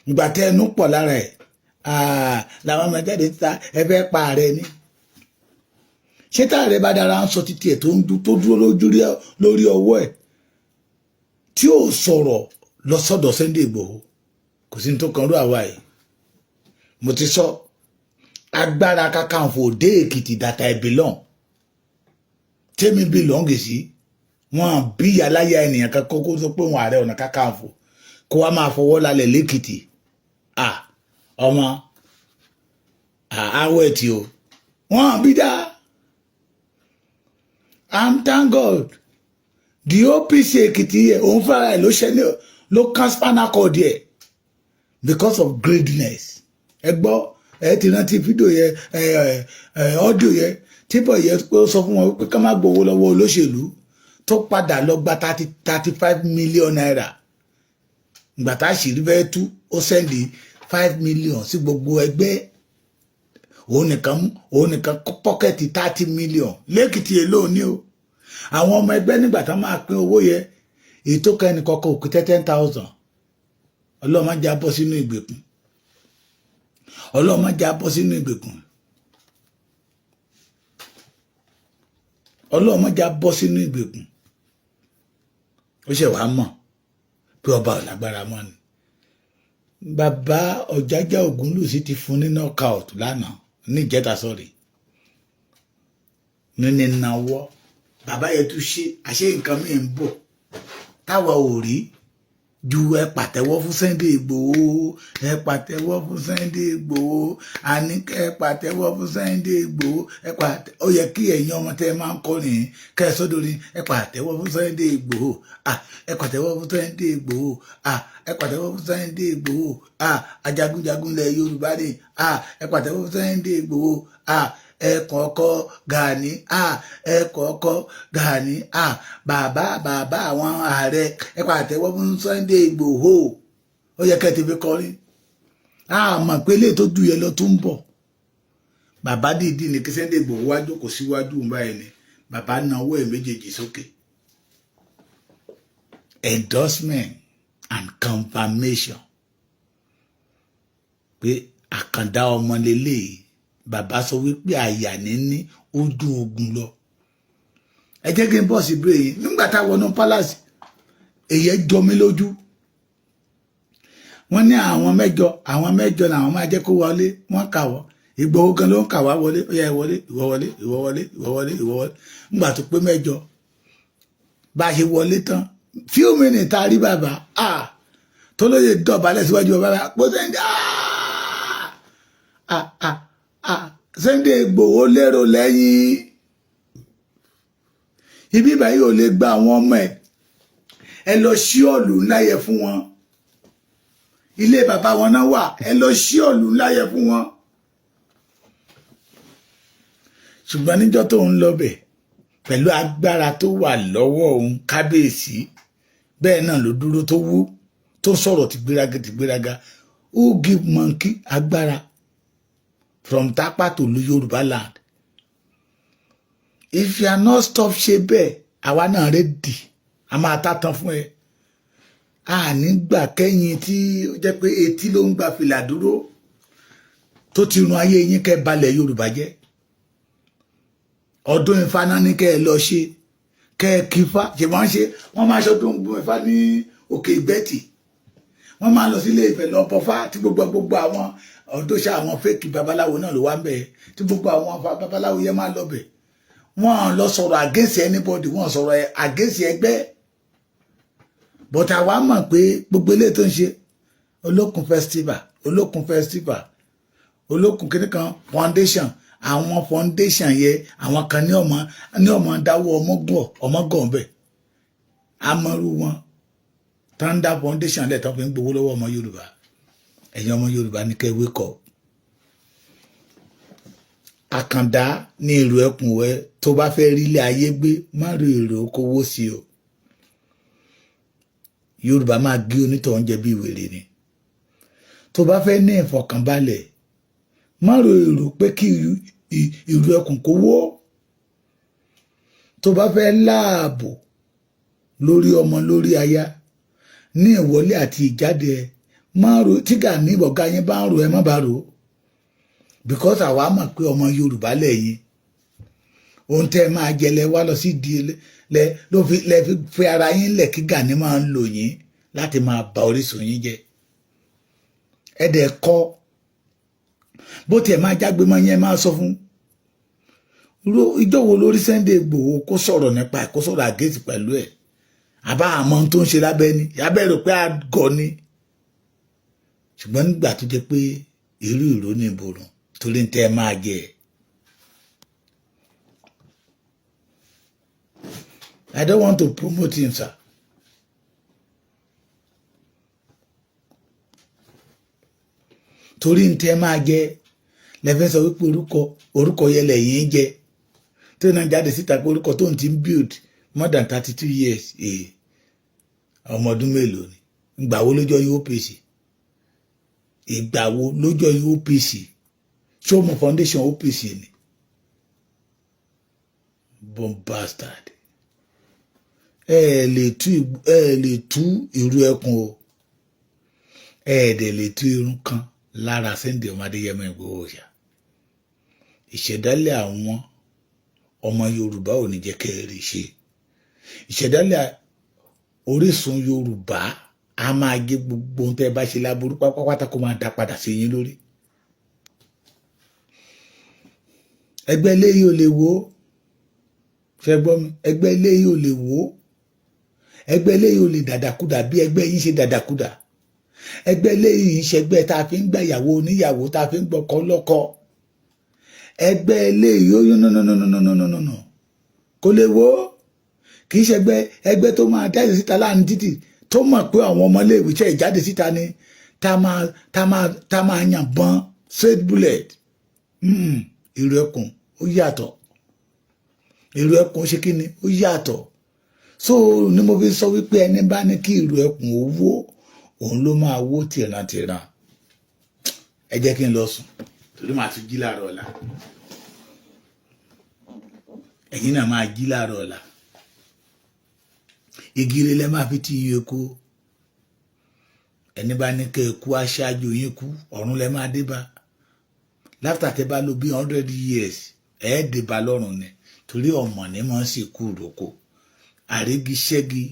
Speaker 1: Ìgbà tẹ ẹnu pọ̀ lára ẹ̀ làwọn ọmọ jáde síta, ẹ fẹ́ pa ààrẹ ni. Ṣé táàrẹ bá dára ń sọ títí ẹ̀ tó dúró lórí ọwọ́ ẹ̀, tí ò sọ̀rọ̀ lọ sọ́dọ̀ Sunday Igboho, kò sí ní tó kan rú àwa yìí. Mo ti sọ, agbára Kakanfò dé Èkìtì that I belong, tèmi belong sí. Wọn bí aláya ènìyàn kan kókó sọ pé wọn Ààrẹ Ọ̀nà Kakanfò kó wá máa fọwọ́ lálẹ̀ lẹ́kìtì. Ọmọ àwọ̀ ẹ̀tì o, wọn bí dá. I'm thank God, the OPC Èkìtì yẹ, òun fúnra ẹ̀ ló ṣe ní ló kán spinal cord yẹ because of greediness. Ẹ gbọ́, ẹ ti rántí fídíò yẹ, ẹ ẹ audio yẹ, tí bọ̀ yẹ pé ó sọ fún wọn pé ká má gbowó lọ́wọ́ olóṣèlú, tó padà lọ gba ₦35 million. Ìgbà tá àṣírí fẹ́ tú, ó send 5 million sí gbogbo ẹgbẹ́. Òun nìkan mú, òun nìkan pocket 30 million lẹ́kìtì èlò ní o. Àwọn ọmọ ẹgbẹ́, nígbà tán máa pín owó yẹ, èyí tó kẹ́ ẹnì kọ̀ọ̀kan òkú 10,000. Ọlọ́run má jẹ́ á bọ́ sínú ìgbèkùn. Ọlọ́run má jẹ́ á bọ́ sínú ìgbèkùn. Ọlọ́run má jẹ́ á bọ́ sínú ìgbèkùn. Ó ṣe wàá mọ̀ pé ọba ò lágbára mọ́ ni. Bàbá Ọ̀jájá Ògúnlùsì ti fún ní knockout lánàá, níjẹta, sọ̀rí, ní náwó. Bàbá yẹn tún ṣe àṣé nǹkan mi ń bọ̀ táwa ò rí ju. Ẹ pàtẹ́wọ́ fún Sunday Igboho, ẹ pàtẹ́wọ́ fún Sunday Igboho, àní ẹ pàtẹ́wọ́ fún Sunday Igboho, ẹ pàtẹ́. Ó yẹ kí ẹ̀yin ọmọ tẹ́ ẹ máa ń kọrin kẹ́ ẹ sọ́dọ̀rin. Ẹ pàtẹ́wọ́ fún Sunday Igboho, ẹ pàtẹ́wọ́ fún Sunday Igboho, ẹ pàtẹ́wọ́ fún Sunday Igboho, ajagunjagun lẹ̀ Yorùbá ni, ẹ pàtẹ́wọ́ fún Sunday Igboho, ẹ kọ̀ọ̀kọ́ Gani, ẹ kọ̀ọ̀kọ́ Gani, bàbá bàbá àwọn ààrẹ, ẹ pàtẹ́wọ́ fún Sunday Igboho. Ó yẹ kẹ́ ẹ ti fi kọrin. A mọ̀ pé eléyìí tó ju yẹn lọ tó ń bọ̀. Bàbá dìídì ní kí Sunday Igboho wá jókòó síwájú báyìí ni. Bàbá na ọwọ́ ẹ̀ méjèèjì sókè, endorsement and confirmation pé àkàndá ọmọ lélẹ́yìí. Bàbá sọ wípé àyà níní ojú ogun lọ. Ẹ jẹ́ kí n bọ̀ sí ìbéèrè yìí. Nígbà tá a wọnú palace, èyí jọ mí lójú. Wọ́n ní àwọn mẹ́jọ, àwọn mẹ́jọ làwọn máa jẹ́ kó wọlé. Wọ́n kà wọ́, Ìgbòho gan ló ń kà wá wọlé. Ó yá, ẹ wọlé, ìwọ wọlé, ìwọ wọlé, ìwọ wọlé, ìwọ wọlé. Nígbà tó pé mẹ́jọ, bá a ṣe wọlé tán, few minutes tá a rí bàbá, ah, tó lóye dọ̀bálẹ̀ síwájú bàbá pọ̀ Sunday, ah ah ah, Sunday Ìgbòho lérò lẹ́yìn ibi báyìí, ò lè gba àwọn ọmọ ẹ̀. Ẹ lọ sí ọ̀lù ńlá yẹ fún wọn. Ilé bàbá wọn náà wà. Ẹ lọ sí ọ̀lù ńlá yẹ fún wọn. Ṣùgbọ́n níjọ́ tó ń lọ bẹ̀ pẹ̀lú agbára tó wà lọ́wọ́ òun, kábíyèsí, bẹ́ẹ̀ náà ló dúró tó wú, tó sọ̀rọ̀ ti gbéraga ti gbéraga. Who give monkey agbára from Tapa to Yorùbá land? If you are not stop ṣe bẹ́ẹ̀, àwa náà ready, a máa tátàn fún ẹ. A nígbà kẹ́yìn tí ó jẹ́ pé etí ló ń gba fìlà dúró, tó ti run ayé yín kẹ́ balẹ̀ Yorùbá jẹ́. Ọdún Ifá náà ní kẹ́ ẹ lọ ṣe, kẹ́ ẹ kífá ṣe. Wọ́n ṣe, wọ́n máa ṣọdún Ifá ní Òkè Ìgbẹ́tì, wọ́n máa lọ sílé Ifẹ̀ lọ bọfá, tí gbogbo àwọn ọdọ́ṣà, àwọn fake babaláwo náà ló wá ń bẹ̀, tí gbogbo àwọn babaláwo yẹn máa lọ bẹ̀. Wọ́n lọ sọ̀rọ̀ against anybody, wọ́n sọ̀rọ̀ against ẹgbẹ́, but àwa mọ̀ pé gbogbo eléyìí tó ń ṣe, Olókun festival, Olókun festival, Olókun kìnnì kan foundation, àwọn foundation yẹ, àwọn kan ní ọmọ dáwọ́ ọmọgọ ọmọgọ bẹ amọ̀rú wọn tó ń dá foundation lẹ̀, tó fi ń gbowó lọ́wọ́ ọmọ Yorùbá. Ẹ̀yin ọmọ Yorùbá ní kẹ́ wake up. Àkàndá ní èrò ẹkùn ẹ tó bá fẹ́ rí ilé ayé gbé, má rí èrò kówó sí o. Yorùbá máa gé onítọ̀hún jẹ bí wèrè ni. Tó bá fẹ́ ní ìfọ̀kànbalẹ̀, má ro èrò pé kí ìrù ẹkùn kó wó. Tó bá fẹ́ láàbò lórí ọmọ, lórí aya, ní ìwọlé àti ìjáde ẹ, má ro tí Gani ọ̀gá yín bá ń ro, ẹ má bá ro, because àwa mọ̀ pé ọmọ Yorùbá lẹ́yìn. Ohun tẹ́ ẹ máa jẹ lẹ wá lọ sí di lẹ ló fi lẹ fi ara yín lẹ̀ kí Gani máa ń lò yín láti máa ba orísun yín jẹ́. Ẹ dẹ̀ kọ́ bó tiẹ̀ máa jágbe mọ́ yẹn, máa sọ fún ìjọ wo lórí Sunday Igboho kó sọ̀rọ̀ nípa ẹ̀, kó sọ̀rọ̀ against pẹ̀lú ẹ̀. Àbá àmọ́ tó ń ṣe lábẹ́ ni abẹ́ rò pé àgọ́ ni. Ṣùgbọ́n nígbà tó jẹ́ pé irú ìró ní ìborùn torí ń tẹ́ ẹ máa jẹ. I don't want to promote him, sir. Torí ń tẹ́ máa jẹ lẹ́fẹ́ sọ wípé orúkọ yẹn lẹ́yìn jẹ tó náà jáde síta pé orúkọ tó ń ti build more than 32 years. Ọmọ ọdún mélòó ni? Ìgbà wo lójọ́ OPC? Ìgbà wo lójọ́ OPC? Ṣé ó mọ foundation OPC ni? Born bastard. Ẹ lè tú ìrù ẹkùn o, ẹ dẹ̀ lè tú irun kan lára Sunday ọmọ Adéyẹmọ Ìgbòho ṣá. Ìṣẹ̀dálẹ̀ àwọn ọmọ Yorùbá ò ní jẹ́ kẹ́ ẹ rí ṣe. Ìṣẹ̀dálẹ̀ orísun Yorùbá a máa gé gbogbo ohun tẹ́ ẹ bá ṣe láburú pátápátá, kó máa dá padà sí yín lórí. Ẹgbẹ́ eléyìí ò lè wó. Ṣe gbọ́ mi? Ẹgbẹ́ eléyìí ò lè wó. Ẹgbẹ́ eléyìí ò lè dàdàkúdà bí ẹgbẹ́ yín ṣe dàdàkúdà. Ẹgbẹ́ eléyìí ń ṣẹgbẹ́ tá a fi ń gbà ìyàwó oníyàwó, tá a fi ń gbọ́kọ lọ́kọ. Ẹgbẹ́ eléyìí ó yún nùnùnùnùnùnùnù, kò lè wó. Kì í ṣẹgbẹ́ ẹgbẹ́ tó máa jáde síta láàrin títì, tó mọ̀ pé àwọn ọmọléèwé ṣe ìjáde síta ni tá máa yàn bọ́n straight bullet. Ìrù ẹkùn ó yàtọ̀. Ìrù ẹkùn ṣe kí ni? Ó yàtọ̀. So ni mo fi sọ wípé ẹni bá ní kí ìrù ẹkùn ó wó, òun ló máa wó tìrantìran. Ẹ jẹ́ kí n lọ sùn, torí màá tún jí láàárọ̀ ọ̀la. Ẹ̀yin náà máa jí láàárọ̀ ọ̀la. Igi lẹ máa fi ti yín eku. Ẹni bá ní kẹ́ ẹ kú aṣáájú yín kú, ọ̀run lẹ máa dé bá. Láfítà tẹ́ bá lò bí 100 years, ẹ̀ dé bá lọ́run ni, torí ọmọ ní mọ̀ sí kú ìrókò àrígiṣẹ́gi.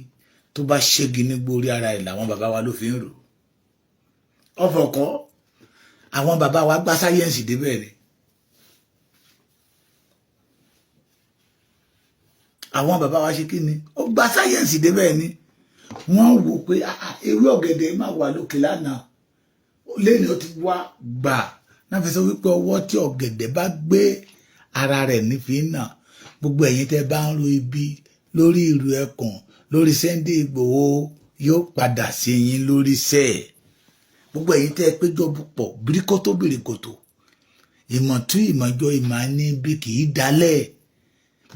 Speaker 1: Tó bá ṣẹ́gi nígbó, orí ara ẹ̀ làwọn bàbá wa ló fi ń rò ọ̀fọ̀kọ́. Àwọn bàbá wa gbá sáyẹ́ǹsì débẹ̀ ni. Àwọn bàbá wa ṣe kí ni? Ó gba sáyẹ́ǹsì débẹ̀ ni. Wọ́n wò pé ewé ọ̀gẹ̀dẹ̀ máa wà lókè lánàá, lẹ́ni ó ti wá gbà náà fi sọ wípé ọwọ́ tí ọ̀gẹ̀dẹ̀ bá gbé ara rẹ̀ nífi náà. Gbogbo ẹ̀yin tẹ́ bá ń ro ibi lórí ìrù ẹkùn, lórí Sunday Ìgbòho, yóò padà sí yín lórí sẹ́ẹ̀. Gbogbo ẹ̀yin tẹ́ péjọ pọ̀ bíríkótó bìrìkòtò, ìmọ̀tú ìmọ̀jọ ìmọ̀ ní bí kì í dalẹ̀.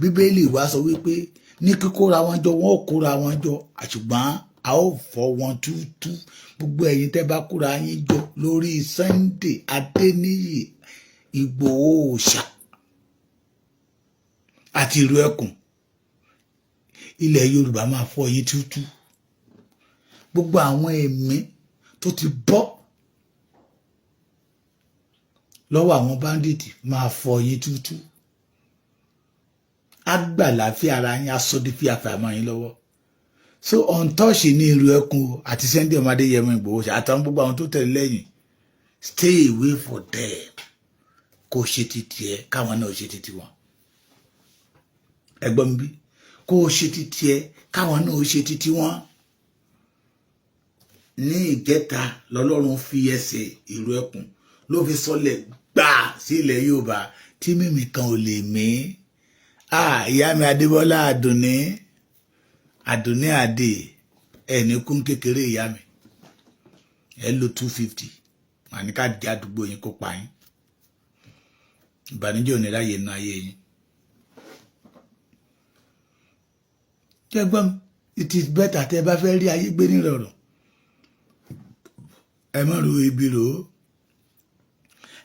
Speaker 1: Bíbélì wa sọ wípé ní kíkóra wọn jọ, wọn ò kóra wọn jọ, àṣùgbọ́n a ó fọ́ wọn túútú. Gbogbo ẹ̀yin tẹ́ bá kóra yín jọ lórí Sunday Adéníyì Ìgbòho Òòṣà àti ìlú ẹkùn, ilẹ̀ Yorùbá máa fọ́ yín túútú. Gbogbo àwọn ẹ̀mí tó ti bọ́ lọ́wọ́ àwọn bandit máa fọ́ yín túútú. Á gbà láfíà ara yín, aṣọ di fíafíà mọ́ yín lọ́wọ́. So untouch ní ìlú ẹkùn àti Sunday ọmọdé Adéyẹmọ Ìgbòho àtàwọn gbogbo àwọn tó tẹ̀lé lẹ́yìn. Stay away for them. Kó ṣe ti tiẹ̀, káwọn náà ṣe ti tiwọn. Ẹ̀gbọ́n mi bí, kó ṣe ti tiẹ̀, káwọn náà ṣe ti tiwọn. Ní ìjẹta lọ́lọ́run fi ẹsẹ̀ ìlú ẹkùn ló fi sọlẹ̀ gbà sí ilẹ̀ Yorùbá tí mímì kan ò lè mí. Ìyá mi Adébọ́lá Àdùnní, Àdùnní Àdè, ẹni kún kékeré. Ìyá mi, ẹ lo 250, màá ní ká di àdúgbò yín kó pa yín. Ìbànújẹ́ ò ní ráyè nínú ayé yín. Jẹ́gbọ́n, it is better tẹ́ ẹ bá fẹ́ rí ayé gbé nírọ̀rùn, ẹ má ro ibi rò ó,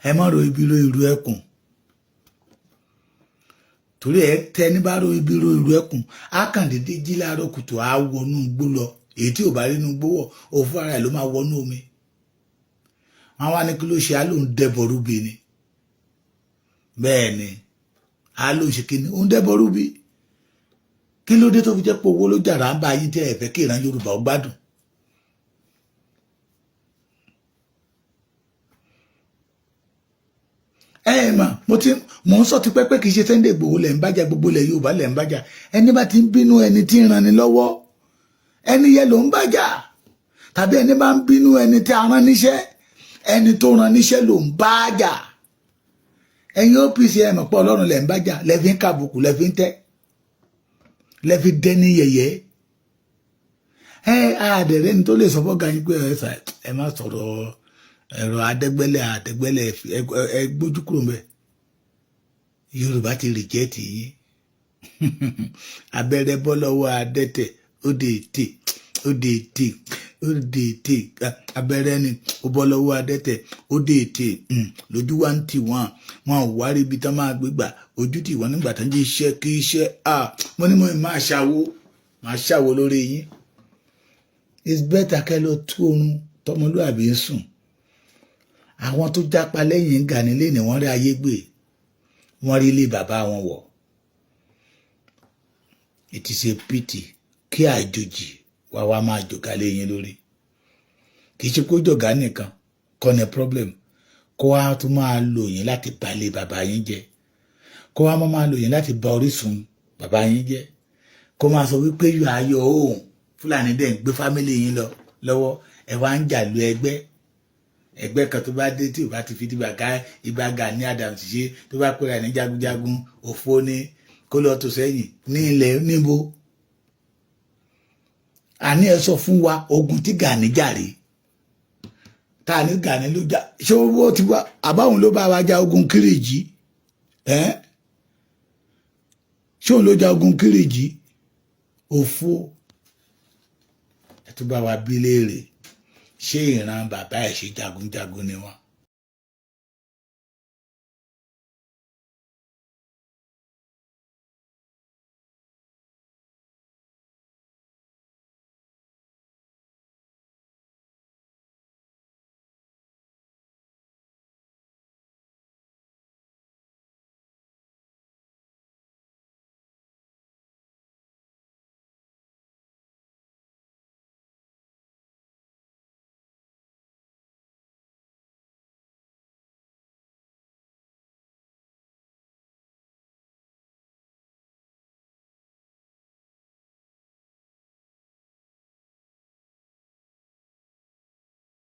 Speaker 1: ẹ má ro ibi ro ìrù ẹkùn, torí ẹ tẹ ní bá ro ibi ro ìrù ẹkùn, á kàn dédé jí láàárọ̀ kùtù, á wọnú igbó lọ. Èyí tí ò bá rí inú igbó wọ̀, òfin ara ẹ̀ ló máa wọnú omi. Wọn wá ní kí ló ṣe? Á lóun dẹ́bọrú bí ni. Bẹ́ẹ̀ ni, á lóun ṣe kí ni? Òun dẹ́bọrú bí. Kí ló dé tó fi jẹ́ pé owó ló jàrá ń bá yín tẹ́ ẹ fẹ́ kí ìran Yorùbá ó gbádùn? Ẹ mà mo ti mò ń sọ tipẹ́ pé kì í ṣe Sunday Igboho lẹ̀ ń bájà, gbogbo ilẹ̀ Yorùbá lẹ̀ ń bájà. Ẹni bá ti ń bínú ẹni tí ń ranni lọ́wọ́, ẹni yẹn ló ń bájà. Tàbí ẹni bá ń bínú ẹni tí a rán níṣẹ́, ẹni tó rán níṣẹ́ ló ń bájà. Ẹ̀yin OPC, ẹ mọ̀ pé Ọlọ́run lẹ̀ ń bájà, lẹ́ fi ń kàbùkù, lẹ́ fi ń tẹ́, lẹ́ fi dẹ́ni yẹ̀yẹ́. Ẹ àdẹ̀rẹ́ ni tó lè sọ fọ́gà yín pé ẹ má sọ̀rọ̀ ẹ̀rọ adẹ́gbẹ́lẹ̀ àdẹ́gbẹ́lẹ̀, ẹ gbójú kúrò mbẹ́. Yorùbá ti reject yín. Abẹ́rẹ́ bọ́ lọ́wọ́ adẹ́tẹ̀, ó dé ètè, ó dé ètè. Ó dèété abẹ́rẹ́ ni ó bọ́ lọ́wọ́ adẹ́tẹ̀, ó dèété lójú wa ń tì wọ́n. Wọn ò wá rí ibi tán máa gbé gbà, ojú tì wọ́n nígbà tán jí iṣẹ́ kí iṣẹ́. Mo ní mo máa ṣàwo lórí yín. It's better kẹ́ lọ tú oorun tọmọlúàbí ń sùn. Àwọn tó jápa lẹ́yìn Gani lé ní wọ́n rí ayé gbé, wọ́n rí ilé bàbá wọn wọ̀. It is a pity kí àjòjì wá wá máa jògá lé yín lórí. Kì í ṣe kó jọ̀gá nìkan kọ́ ni problem, kó wá tún máa lò yín láti bà ilé bàbá yín jẹ́, kó wá máa lò yín láti bà orísun bàbá yín jẹ́, kó máa sọ wípé yóò ayọ̀ òun Fúlàní dẹ̀ ń gbé family yín lọ lọ́wọ́. Ẹ wá ń jà lu ẹgbẹ́ ẹgbẹ́ kan tó bá dé, tí ò bá ti fi Ìbà Gani Adams ṣe, tó bá pera ní jagunjagun, òfo ni, kó lọ tó sẹ́yìn ní ilẹ̀ níbo. Àní ẹ sọ fún wa ogun tí Gani jàre. Ta ni Gani ló jà? Ṣé owó ti wá àbáwọn ló bá wa ja ogun Kírìjì ẹ? Ṣé òun ló ja ogun Kírìjì? Òfo. Ẹ tún bá wa bí léèrè, ṣé ìran bàbá ẹ̀ ṣe jagunjagun ni wọ́n?